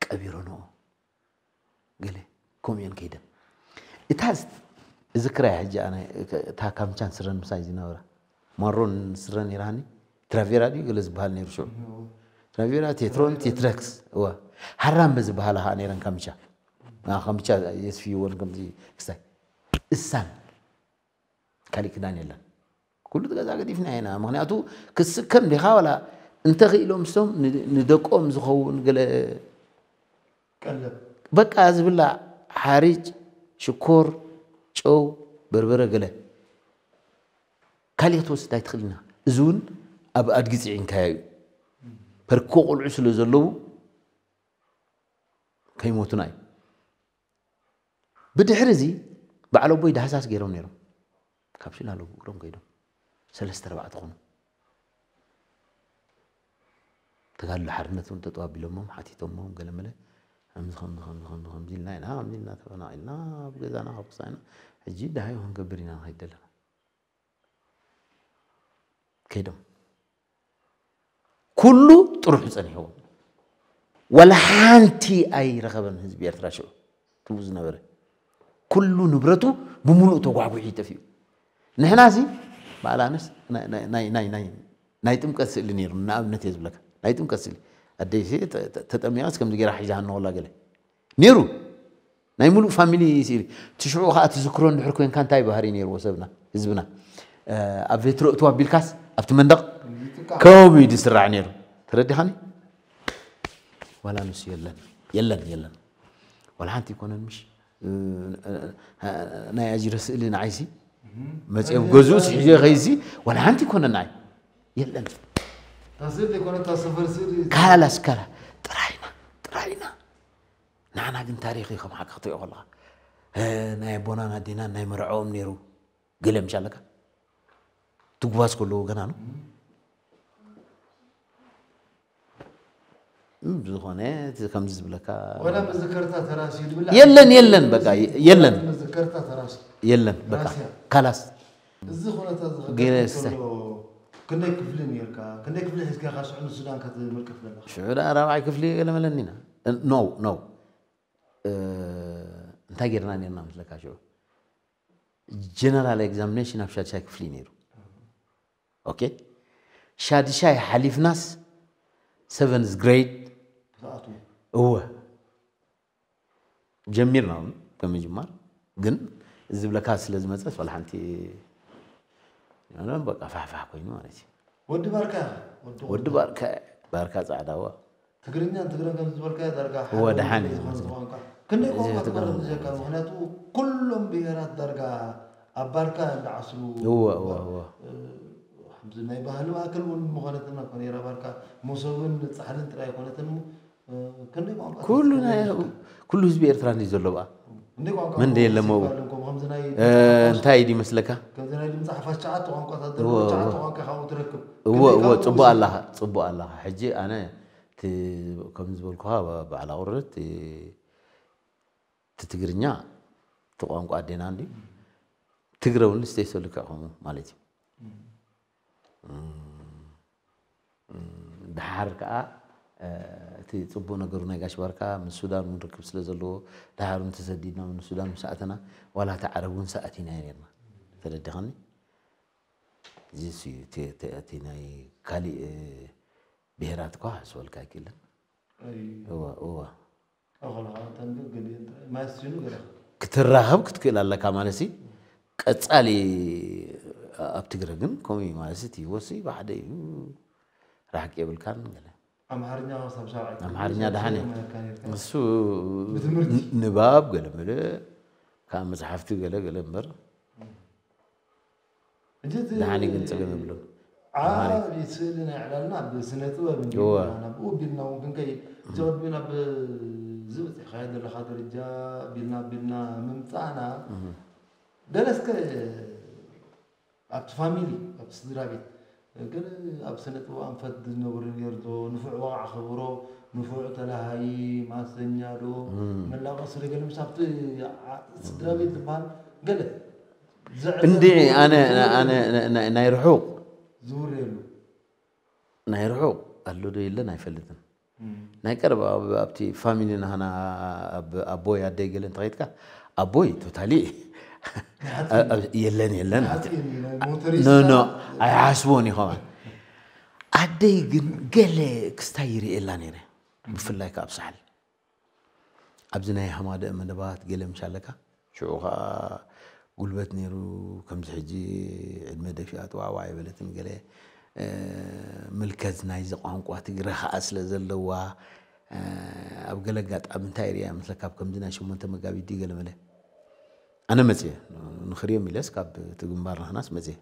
ቀቢሮንኦ ገለ ከምኡ እየን ከይደን እታ እዚ ክራይ ሕጂ ኣነ እታ ካምቻን ስረን ምሳይ ዝነበራ ማሮን ስረ ነይራኒ ትራቬራ ድዩ ገለ ዝበሃል ነይሩ ሽዑ ትራቬራ ቴትሮን ቴትረክስ እዋ ሃራምበ ዝበሃላ ከዓ ነይረን ካምቻ ካምቻ የስፍይዎን ከምዚ ክስታይ እሳን ካሊእ ክዳን የለን ኩሉ ገዛ ገዲፍና ኢና ምክንያቱ ክስከም ዲኻ ዋላ እንተኽኢሎም ስቶም ንደቆም ዝኸውን ገለ በቃ ዝብላዕ ሓርጭ ሽኮር ጨው በርበረ ገለ ካልእ ክትወስድ ኣይትኽእል ኢና እዚ እውን ኣብ ኣድጊ ፅዒንካዮ እዩ ፐርኮ ቆልዑ ስለ ዘለዉ ከይሞቱና እዩ ብድሕሪ እዚ በዓል ኣቦይ ዳህሳስ ገይሮም ነይሮም። ካብ ሽላሎ ብእግሮም ከይዶም ሰለስተ ኣርባዕተ ኾኑ። ተጋድሎ ሓርነት እውን ጠጠው ኣቢሎሞም ሓቲቶሞም ገለመለ። ከምዚ ከምዚ ከምዚ ከምዚ ከምዚ ኢልና ኢና ከምዚ ኢልና ተፈናቒልና ኣብ ገዛና ካብ ክሳና ሕጂ ደሃይ ክንገብር ኢና ንኸይድ ዘለና። ከይዶም ኩሉ ጥርሑ ጸኒሕዎ። ወላ ሓንቲ ኣይረኸበን ህዝቢ ኤርትራ ሽዑ ትቡ ዝነበረ። ኩሉ ንብረቱ ብምሉእ ተጓዕጒሑ ጠፊኡ። ንሕና ሲ በዓል ኣነስ ናይ ጥምቀት ስእሊ ነይሩ። ንኣብነት እየ ዝብለካ፣ ናይ ጥምቀት ስእሊ ኣደይ ተጠሚቐስ ከምዚ ገይራ ሒዛ ሃነወላ ገለ ነይሩ። ናይ ሙሉእ ፋሚሊ ስእሊ። ትሽዑ ከዓ ትዝክሮ እንድሕር ኮንካ እንታይ ባህሪ ነይርዎ ሰብና ህዝብና? ኣብ ቬትሮ እትው ኣቢልካስ ኣብቲ መንደቕ ከምኡ እዩ ዝስራዕ ነይሩ። ተረዲኻኒ? ዋላ ንሱ የለን የለን የለን። ዋላ ሓንቲ ይኮነን ምሽ ናይ ኣጅረ ስእሊ ንዓይሲ መፅኦም ገዝኡ ስሒዞ ከይሲ ዋላ ሓንቲ ይኮነን ንዓይ የለን። ታስል ዘይኮነ ታሰፈር ስእሊ ካላስ ካላ ጥራይና ጥራይና። ንዓና ግን ታሪኽ እዩ ከም ሓቂ ክትሪኦ ከለካ ናይ ኣቦናን ኣዴናን ናይ መርዕኦም ነይሩ። ገለ ምሽ ኣለካ ትጓዝ ከለዎ ገና ነው። ብዝኾነ ከምዚ ዝብለካ ወላ መዘከርታ ተራስዩ ድብል የለን የለን በቃ የለን መዘከርታ ተራስዩ የለን በቃ ካላስ እዚ ኩነታት ግን ዝኸተል እስታይ- ከሎ ክንደይ ክፍሊ ነርካ? ክንደይ ክፍሊ ሒዝካ ኢኻ ሽዑ ንሱዳን ክትምልከት ዘለኻ? ሽዑ ደኣ ራብዓይ ክፍሊ ገለመለኒ ኢና። ኖ ኖ እንታይ ጌርና ኔርና መስለካ ሽዑ ጀነራል ኤግዛሚኔሽን ኣብ ሻድሻይ ክፍሊ ነይሩ። ኦኬ ሻድሻይ ሓሊፍናስ ሰቨንዝ ግሬድ ክትኣትዉ እወ ጀሚርና እውን ብምጅማር ግን እዚ ዝብለካ ስለ ዝመፀስ ዋላ ሓንቲ በቃ ፋሕፋሕ ኮይኑ ማለት እዩ። ወዲ ባርካ ኢኻ? ወዲ ወዲ ባርካ ባርካ ፃዕዳዋ ትግርኛን ትግረን ከም ዝበልካዮ ዳርጋ እወ፣ ደሓን እዩ። ዝኾነ ቋንቋ ክንደይ እዚ ቋንቋ ትግርኛ ትበርቕ ብዘካ ምክንያቱ ኩሎም ብሄራት ዳርጋ ኣብ ባርካ እንዳዓስሉ እወ እወ እወ ከምዚ ናይ ባህሊ ማእከል እውን ምኾነትና እኮ ነይራ ባርካ መሶብን ፃሕልን ጥራይ ኣይኮነትን እሞ ክንደይ ቋንቋ ኩሉ ትዝክር ናይ ነይርካ? ኩሉ ህዝቢ ኤርትራ እንዲ ዘሎ በኣ እንደ ቋንቋ መን ደየለ ቋንቋ መው- ይባል እኮ፣ ከምዚ ናይ እ፣ እንታይ ድዩ መስለካ ከምዚ ናይ ድምፂ ሓፋሽ ትሽዓተ ቋንቋታት እዎ፣ ዘለዎ ትሽዓተ እዎ። ቋንቋ ካብኡ ትረክብ እዎ ክንደይ እዎ ካብኡ ፅቡቅ ወፂኡ? ኣለኻ ፅቡቅ ኣለኻ ሕጂ ኣነ እቲ ከም ዝበልኩኻ በዓል ኣቁርት እቲ ትግርኛ እቲ ቋንቋ ኣዴና እንዲ ትግረ እውን ስተይሰሉካ ከምኡ ማለት እዩ ድሓር ከዓ እቲ ፅቡቅ ነገሩ ናይ ጋሽ ባርካ ምስ ሱዳን እውን ርክብ ስለ ዘለዎ ድሓር እውን ተሰዲድና ምስ ሱዳን ምስ ኣተና ዋላ እቲ ዓረብ እውን ሰኣቲና ነርና ተረዲኻኒ እዚ እሱ እዩ እቲ- እቲ እቲ ናይ ካሊእ ብሄራት እኳ ስበልካ ኣይክእልን ኣይ፣ እወ እወ ኣኸልኻ ተንብብ ገሊአን ጥራይ ማስኑ ገለኻ ክትራኸብ ክትክእል ኣለካ ማለት ሲ ቀፃሊ ኣብ ትግረ ግን ከምኡ እዩ ማለት እቲ ወሲ ብሓደ እዩ ራሕቂ የብልካን ገለ ኣምሓርኛ ክሳብ ሻብዓይ ክፍሊ ኣምሓርኛ ደሓን እዩ። መሃርካ ነርካ። ንሱ ብትምህርቲ። ን- ንባብ ገለ ምልእ ካብ መፅሓፍቲ ገለ ገለ እምበር ሕጂ እቲ ደሓን ግን ፀገም የብሉን ዓቢ ስእሊ ናይ ዕላልና ኣብ ስነ ጥበብ እንዲ እወ። ናብኡ ቢልና እውን ክንከይድ እዚ ቅድሚ ናብ ዝበፅሕካዮ ዘለካ ደረጃ ቢልና ቢልና ምምፃእና ገለ እስከ ኣብቲ ፋሚሊ ኣብቲ ስድራ ቤት ገለ ኣብ ስነ ጥበብ ኣንፈት ዝነብሩ ነርዶ ንፉዕ ወቃዕ ከብሮ ንፉዕ ተላሃይ ማሰኛ ዶ መላቀሲ ዶ ገለ ምስ ኣብቲ ዓ- ስድራ ቤት ዝበሃል ገለ ዘዕዘ- እንዲ ኣነ ኣነ ናይ- ናይ ርሑቅ ዝውረየሉ ናይ ርሑቅ ኣሎ ዶ የለን ኣይፈልጥን ናይ ቀረባ ኣብ- ኣብቲ ፋሚሊ ናህና ኣብ ኣቦይ ኣደይ ገለ እንተኸይድካ ኣቦይ ቶታሊ የለን የለን ሓፂን ናይ ሞተሪስታ ኖ ኖ ኣይሓስቦን ይኸውን ኣደይ ግን ገለ ክስታይ ይርእየላ ነይረ ብፍላይ ካብ ሳሕል ኣብዚ ናይ ሃማደእ መደባት ገለ ምሽ ኣለካ ሽዑ ከዓ ጉልበት ነይሩ ከምዚ ሕጂ ዕድመ ደፊኣ ጥዋዕዋ ኣይበለትን ገለ ምልከት ናይዚ ቋንቋ ትግረ ከዓ ስለ ዘለዋ ኣብ ገለ ኣጋጣሚ እንታይ ሪያ ምስለ ካብ ከምዚ ናይ ሸሞንተ መጋቢት ድዩ ገለ መለ ኣነ መፅየ ንክሪኦም ኢለስ ካብ እቲ ግንባር ናህናስ መፅየ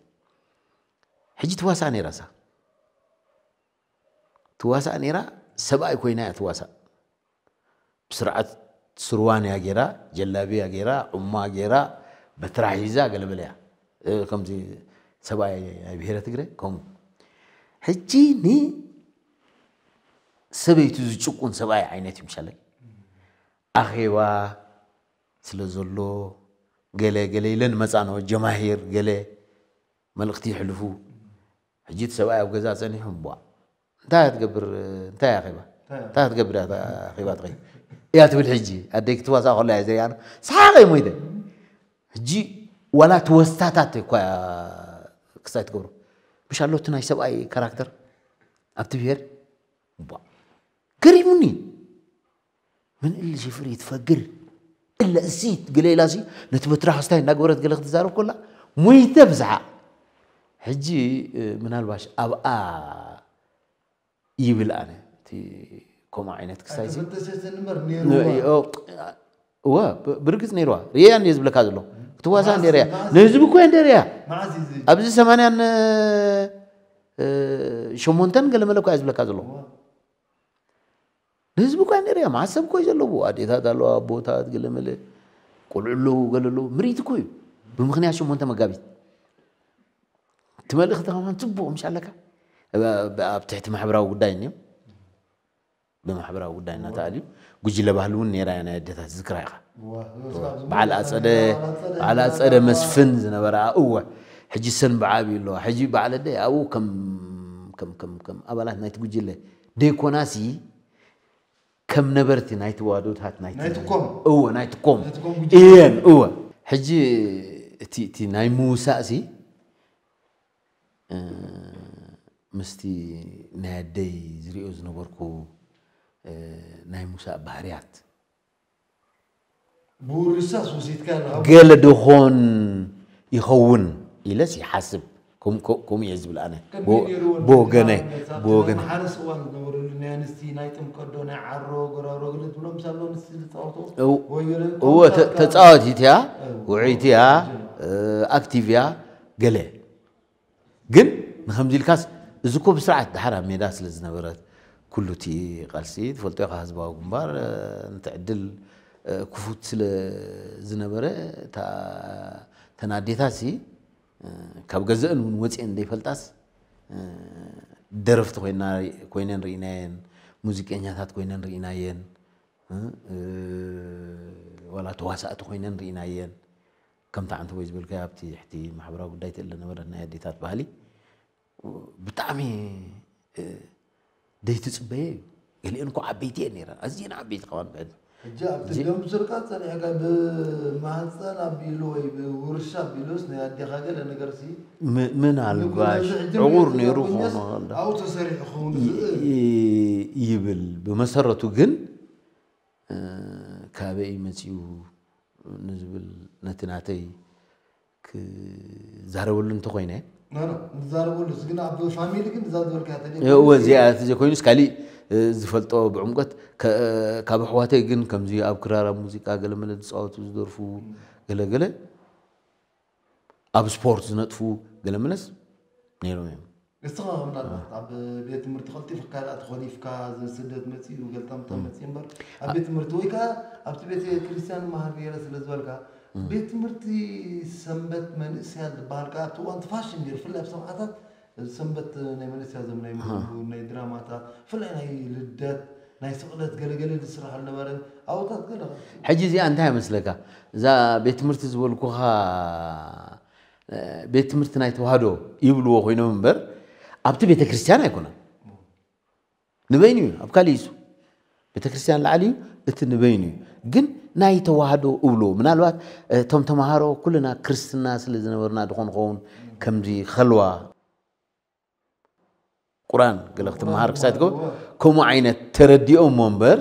ሕጂ ትዋሳእ ነይራ ሳ ትዋሳእ ነይራ ሰብኣይ ኮይና እያ ትዋሳእ ብስርዓት ስርዋን እያ ጌራ፣ ጀላብያ ጌራ፣ ዑማ ጌራ፣ በትራ ሒዛ ገለመለ እያ። እ፣ ከምዚ ሰብኣይ ናይ ብሄረ ትግረ ከምኡ። ሕጂ ንሰበይቱ ዝጭቁን ሰብኣይ ዓይነት እዩ ምሻለይ። ኣኼባ ስለ ዘሎ ገለ ገለ ኢለን መጻ ነው ጀማሂር ገለ መልእኽቲ ይሕልፉ። ሕጂ እቲ ሰብኣይ ኣብ ገዛ ጸኒሑ እምቧ እንታይ እያ ትገብር? እንታይ እያ ኣኼባ? እንታይ እያ? እንታይ እያ ትገብር እያ ኣኼባ ትኸይድ? እያ ትብል። ሕጂ ኣደይ ክትዋሳእ ከሎ እያ ዘሪኣና። ሰሓቐ ሞይተ። ሕጂ ዋላ ትወስታታት እኳ ክሳይ ትገብሮ። ምሽ ኣሎ እቲ ናይ ሰብኣይ ካራክተር ኣብቲ ብሄር። እምቧ። ገሪሙኒ። ምን እሊ ሽፍር ይትፈግር እለ እሲ ገለ ኢላ ሲ ነቲ በትራ ክስታይ እናገበረት ገለ ክትዛረብ ከላ ሞይተ ብዝሓ። ሕጂ፣ እ፣ ምናልባሽ ኣብኣ ይብል ኣነ እቲ ከምኡ ዓይነት ክሳይ ሲ። ኣይተፈተሸትን እምበር ን-፣ ነይርዋ። ኦ፣ እወ፣ ብ-፣ ብርግጽ ነይርዋ። ርእያ እንድየ ዝብለካ ዘሎ። ክትዋሳ መዓስ፣ እንደ ርእያ። መዓስ? ንህዝቢ እኮ እንደ ርእያ። መዓስ እዩ እዚ? ኣብዚ ሰማንያን፣ እ፣ ሸሞንተን ገለ መለ እኮ እየ ዝብለካ ዘለኹ። እዋ። ንህዝቢ እኮ እንደ ርእያ። መዓስ ሰብ እኮ እዩ ዘለዎ። ኣዴታት ኣለዋ፣ ኣቦታት፣ ገለ መለ፣ ቆልዑ ኣለዉ፣ ገለ ኣለዉ። ምርኢት እኮ እዩ። ብምኽንያት ሸሞንተ መጋቢት። እቲ መልእኽቲ ከማን ጽቡቕ ምሽ ኣለካ። ኣብ፣ ኣብ ትሕቲ ማሕበራዊ ጉዳይ እኒኦ። ብማሕበራዊ ጉዳይ እናተኣልዩ ጉጅለ ባህሊ እውን ነይራ እያ ናይ ኣዴታት ዝክራ ኢኻ። እዋ፣ እዋ፣ በዓል ኣጸደ፣ በዓል ኣጸደ በዓል ኣጸደ እናተባህለ መስፍን ዝነበራ፣ እወ። ሕጂ ሰን ብዓቢ ኣለዋ። ሕጂ በዓል ኣደ ኣብኡ ከም፣ ከም፣ ከም፣ ከም ኣባላት ናይቲ ጉጅለ ደይኮናሲ ከም ነበርቲ ናይቲ ዋዶታት ናይቲ ናይቲ ኮም። እወ፣ ናይቲ ኮም ናይቲ ኮም ጉጅለ። እየን፣ እወ። ሕጂ እቲ፣ እቲ ናይ ምውሳእሲ፣ እ፣ ምስቲ ናይ ኣደይ ዝሪኦ ዝነበርኩ፣ እ፣ ናይ ሙሳእ ባህርያት ብውርሳስ ወሲድካ ኣለኻ። ገለ ደኾን ይኸውን ኢለስ ይሓስብ። ከም-፣ ከም-፣ ከምኡ እየ ዝብል ኣነ። ቅድሚ ብ-፣ ነይሩ ወዲ ብወገነይ፣ ጅማ መግለጺ ብወገነይ። መሓረስ እዋን ዝነበረሉ ናይ ኣንስቲ፣ ናይ ጥምቀት ዶ፣ ናይ ዓሮ፣ ጎራሮ ገለ ትብሎም ሳሎ ኣንስቲ ዝጻወቶ እው-፣ ወይ ገለ እወ፣ ተ-፣ ኮንሰርት ተጻዋቲት እያ፣ እው። ውዕይቲ እያ፣ ጅማ። እ፣ ኣክቲቭ እያ፣ ገለ። ግን ንኸምዚ ኢልካስ፣ እዚ እኮ ብስርዓት ደሓር ኣብ ሜዳ ስለ ዝነበረት፣ ኩሉ እቲ ቃልሲ ትፈልጦ ኢኻ፣ ህዝባዊ ግንባር፣ እ፣ ነቲ ዕድል፣ እ፣ ክፉት ስለ ዝነበረ፣ እታ፣ እተን ኣዴታትሲ፣ እ፣ ካብ ገዘእን እውን ወፂአን ዘይፈልጣስ፣ እ፣ ደረፍቲ ኮይና፣ ኮይነን ርኢናየን፣ ሙዚቀኛታት ኮይነን ርኢናየን፣ እ፣ እ፣ ዋላ ተዋሳእቲ ኮይነን ርኢናየን። ከምቲ ዓንተቦይ ዝበልካዮ ኣብቲ ትሕቲ ማሕበራዊ ጉዳይ ትእለ ነበረት ናይ ኣዴታት ባህሊ። ብጣዕሚ፣ እ፣ ደይትጽበየ እዩ። ገሊአን እኮ ዓበይቲ እየን ነይረን። ኣዝየን ዓበይቲ ከማን ብዕድመ። ሕጂ ኣብቲ እዚ ደም ስርካ ጸኒሕካ ብማህጸን ኣቢሉ ወይ ብውርሻ ኣቢሉስ ናይ ኣዴኻ ገለ ነገርሲ ም-፣ ምናልባሽ ንብሎ እዚ ሕጂ ዕቑር ንሪኦ ነይሩ ዘለና ኮይነስ ክኾን ኣለዎ። ኣብኡ ተሰሪሑ ክኸውን ይ-፣ ይኽእል። ይ-፣ ይብል። ብመሰረቱ ግን፣ እ፣ ካበይ መጺኡ ንዝብል ነቲ ናተይ ክዛረበሉ እንተኾይነ፣ ኖ፣ ኖ፣ ንዛረበሉ፣ እዚ ግን ኣብ ፋሚሊ ግን እዛ ዝበልካያ ተደይ እወ፣ እዚኣ እቲ ዘይኮይኑስ ካሊእ፣ እ፣ ዝፈልጦ ብዕምቆት ከ-፣ ካብ ኣሕዋተይ ግን ከምዚ ኣብ ክራር፣ ኣብ ሙዚቃ ገለ መለ ዝጻወቱ፣ ዝደርፉ፣ ገለ ገለ ኣብ ስፖርት ዝነጥፉ ገለ መለስ ነይሮም እዮም። ንስኻ ምናልባት ኣብ ቤት ትምህርቲ ቀልጢፍካ ደኣ ተኾሊፍካ፣ እዚ ስደት መጺኡ፣ ገልጠምጠም እም። መጺኡ እምበር፣ ኣብ እም። ቤት ትምህርቲ ወይ ከኣ ኣብቲ ቤተ ክርስቲያን መሃር ነይረ ስለ ዝበልካ፣ እም። ቤት ትምህርቲ ሰንበት መንእሰያት ዝበሃል ከኣ ኣብቲ እዋን እቲ ፋሽን ነይሩ፣ ብፍላይ ኣብ ሰብዓታት፣ እዚ ሰንበት ናይ መንእሰያት ዘመናዊ ኣሃ። ምግቡ፣ ናይ ድራማታት፣ ብፍላይ ናይ ልደት፣ ናይ ስቕለት ገለገለ ዝስራሕ ነበረ፣ ኣብታት ገለ። ሕጂ እዚኣ እንታይ ይመስለካ? እዛ ቤት ትምህርቲ ዝበልኩኻ፣ እ፣ ቤት ትምህርቲ ናይ ተዋህዶ ይብልዎ ኮይኖም እምበር፣ ኣብቲ ቤተ ክርስቲያን ኣይኮነን። ንበይኑ እዩ፣ ኣብ ካሊእ እዩ። ቤተ ክርስቲያን ላዕሊ እዩ፣ እቲ ንበይኑ እዩ። ግን ናይ ተዋህዶ እብልዎ፣ ምናልባት፣ እ፣ እቶም ተምሃሮ ኩልና ክርስትና ስለ ዝነበርና ድኾን ኸውን፣ ከምዚ ኸልዋ፣ ቁርኣን ገለ ክትመሃር ክሳይ ትገብር፣ ከምኡ ዓይነት ተረዲኦሞ እምበር፣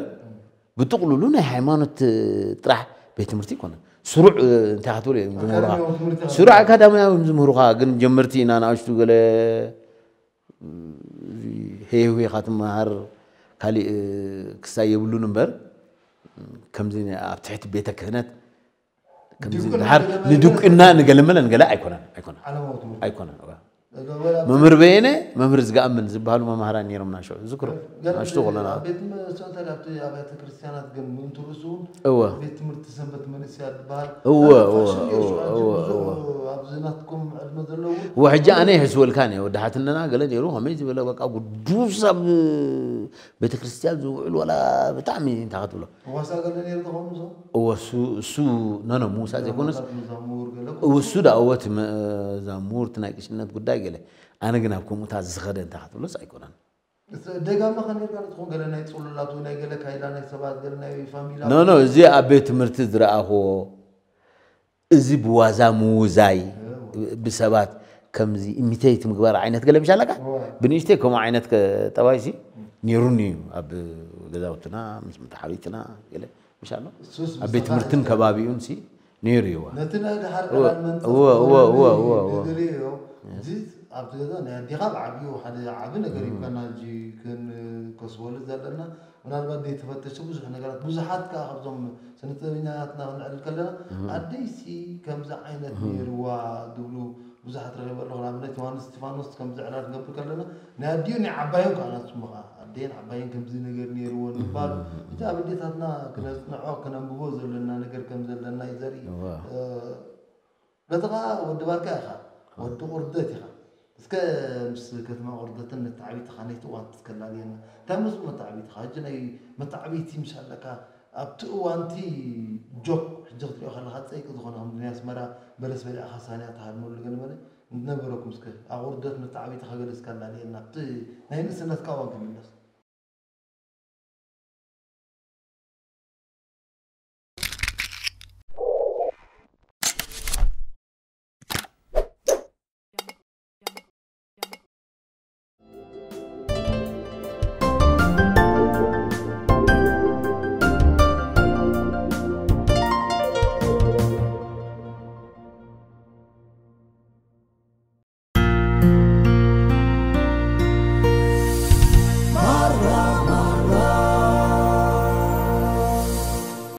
ብጥቕሉሉ ናይ ሃይማኖት ጥራሕ ቤት ትምህርቲ ኣይኮነን። ስሩዕ፣ እ፣ እንታይ ክትብል እዮም ዝምህሩኻ? ኣካዳሚያዊ ትምህርቲ ስሩዕ ኣካዳሚያዊ እዮም ዝምህሩኻ፣ ግን ጀመርቲ ኢና፣ ንኣሽቱ ገለ፣ እ፣ ሄህዌኻ ትመሃር፣ ካሊእ፣ እ፣ ክሳይ የብሉን እምበር፣ ከምዚ ኣብ ትሕቲ ቤተ ክህነት ከምዚ ድቁና ድሓር ገለ መለ ንድቁና ንገለመለ ንገለ ኣይኮነን፣ ኣይኮነን። ዓለማዊ ትምህርቲ። ኣይኮነን፣ እዋ። መምህር በየነ፣ መምህር ዝገኣምን ዝበሃሉ መማህራን ነይሮምና ሽዑ ዝክሮ። ንኣሽቱ ከለና። ቤት ትምህርቲ ኣብቲ ኣብያተ ክርስቲያናት ግን ምእንትርእሱ እውን እወ ቤት ትምህርቲ ሰንበት መንእስያ ዝበሃል እወ፣ ኣነ እወ፣ ፋሽን እዩ፣ እወ፣ ሽዑ እወ፣ ብዙሕ እወ። ኣብዚ ናትኩም ዕድመ ዘለዎ ወሕጂ ኣነ ይሕስወልካ ነ ወዳሓትነና ገለ ነይሩ ከመይ ዝበለ በቃ ጉዱስ ኣብ ቤተክርስትያን ዝውዕል ዋላ ብጣዕሚ እንታይ ክትብሎ ዋሳ ገለ ነይሩ ተኾኑ ዞ እወ እሱ እሱ ነነ ምውሳ ዘይኮነስ መዛሙር ገለ እወ እሱ ዳ እወ እቲ መ- ዛሙር እቲ ናይ ቅሽነት ጉዳይ ገለ ኣነ ግን ኣብ ከምኡታት ዝኸደ እንታይ ክትብሎስ ኣይኮነን ደጋመ ከ ነርካ ትኾን ገለ ናይ ፅሉላት ወይ ናይ ገለ ካይዳ ናይ ሰባት ገለ ናይ ፋሚላ ኖ ኖ እዚ ኣብ ቤት ትምህርቲ ዝረኣኽዎ እዚ ብዋዛ ምውዛይ ብሰባት ከምዚ ኢሚቴት ምግባር ዓይነት ገለ ምሻለካ ብንእሽተይ ከምኡ ዓይነት ጠባይሲ ነይሩኒ እዩ ኣብ ገዛውትና ምስ መተሓሪትና ገለ ምሻሎ ኣብ ቤት ትምህርትን ከባቢኡን ሲ ነይሩ እዩ ነቲ ናይ ድሓር እወ፣ ዕላል መንጸፍ እወ፣ እወ፣ እወ፣ እወ፣ እወ። ንድልዮ እዚ ኣብቲ ገዛ ናይ ኣዴኻ ብዓብዩ ሓደ ዓቢ ነገር ይብካና ሕጂ ክንከስበሉ ዘለና ምናልባት ዘይተፈተሸ ብዙሕ ነገራት ብዙሓት ከዓ ካብዞም ስነ ጥበበኛታትና ክንዕልል ከለና ኣደይሲ ከምዚ ዓይነት ነይርዋ ዝብሉ ብዙሓት ረኺበ ኣለኹ ንኣብነት ዮሃንስ እስቲፋኖስ ከምዚ ዕላል ክንገብር ከለና ናይ ኣዲኡ ናይ ዓባዮም ከዓ ናትስሙ ከዓ ኣደይን ዓባይን ከምዚ ነገር ነይርዎ ንባሉ እቲ ኣብ ኣዴታትና ክነፅንዖ ክነንብቦ ዘለና ነገር ከም ዘለና እዩ ዘርኢ እወ። በቲ ከዓ ወዲ ባርካ ኢኻ ወዲ ቁርደት ኢኻ እስከ ምስ ከተማ ቁርደትን መተዓቢትኻ ነይቲ እዋን ትስከላልየና እንታይ መስሉ መተዓቢትኻ ሕጂ ናይ መተዓቢቲ ምስ ኣለካ ኣብቲ እዋንቲ ጆክ ሕጂ ክትሪኦ ከለካ ፀይቂ ዝኾነ ከም ናይ ኣስመራ በለስ በሊዕኻ ሳንያ ትሃድመሉ ገለ መለ ነበረኩም እስከ ኣብ ቁርደት መተዓቢትኻ ገለ እስከ ኣላልየና ኣብቲ ናይ ንእስነትካ እዋን ክምለስ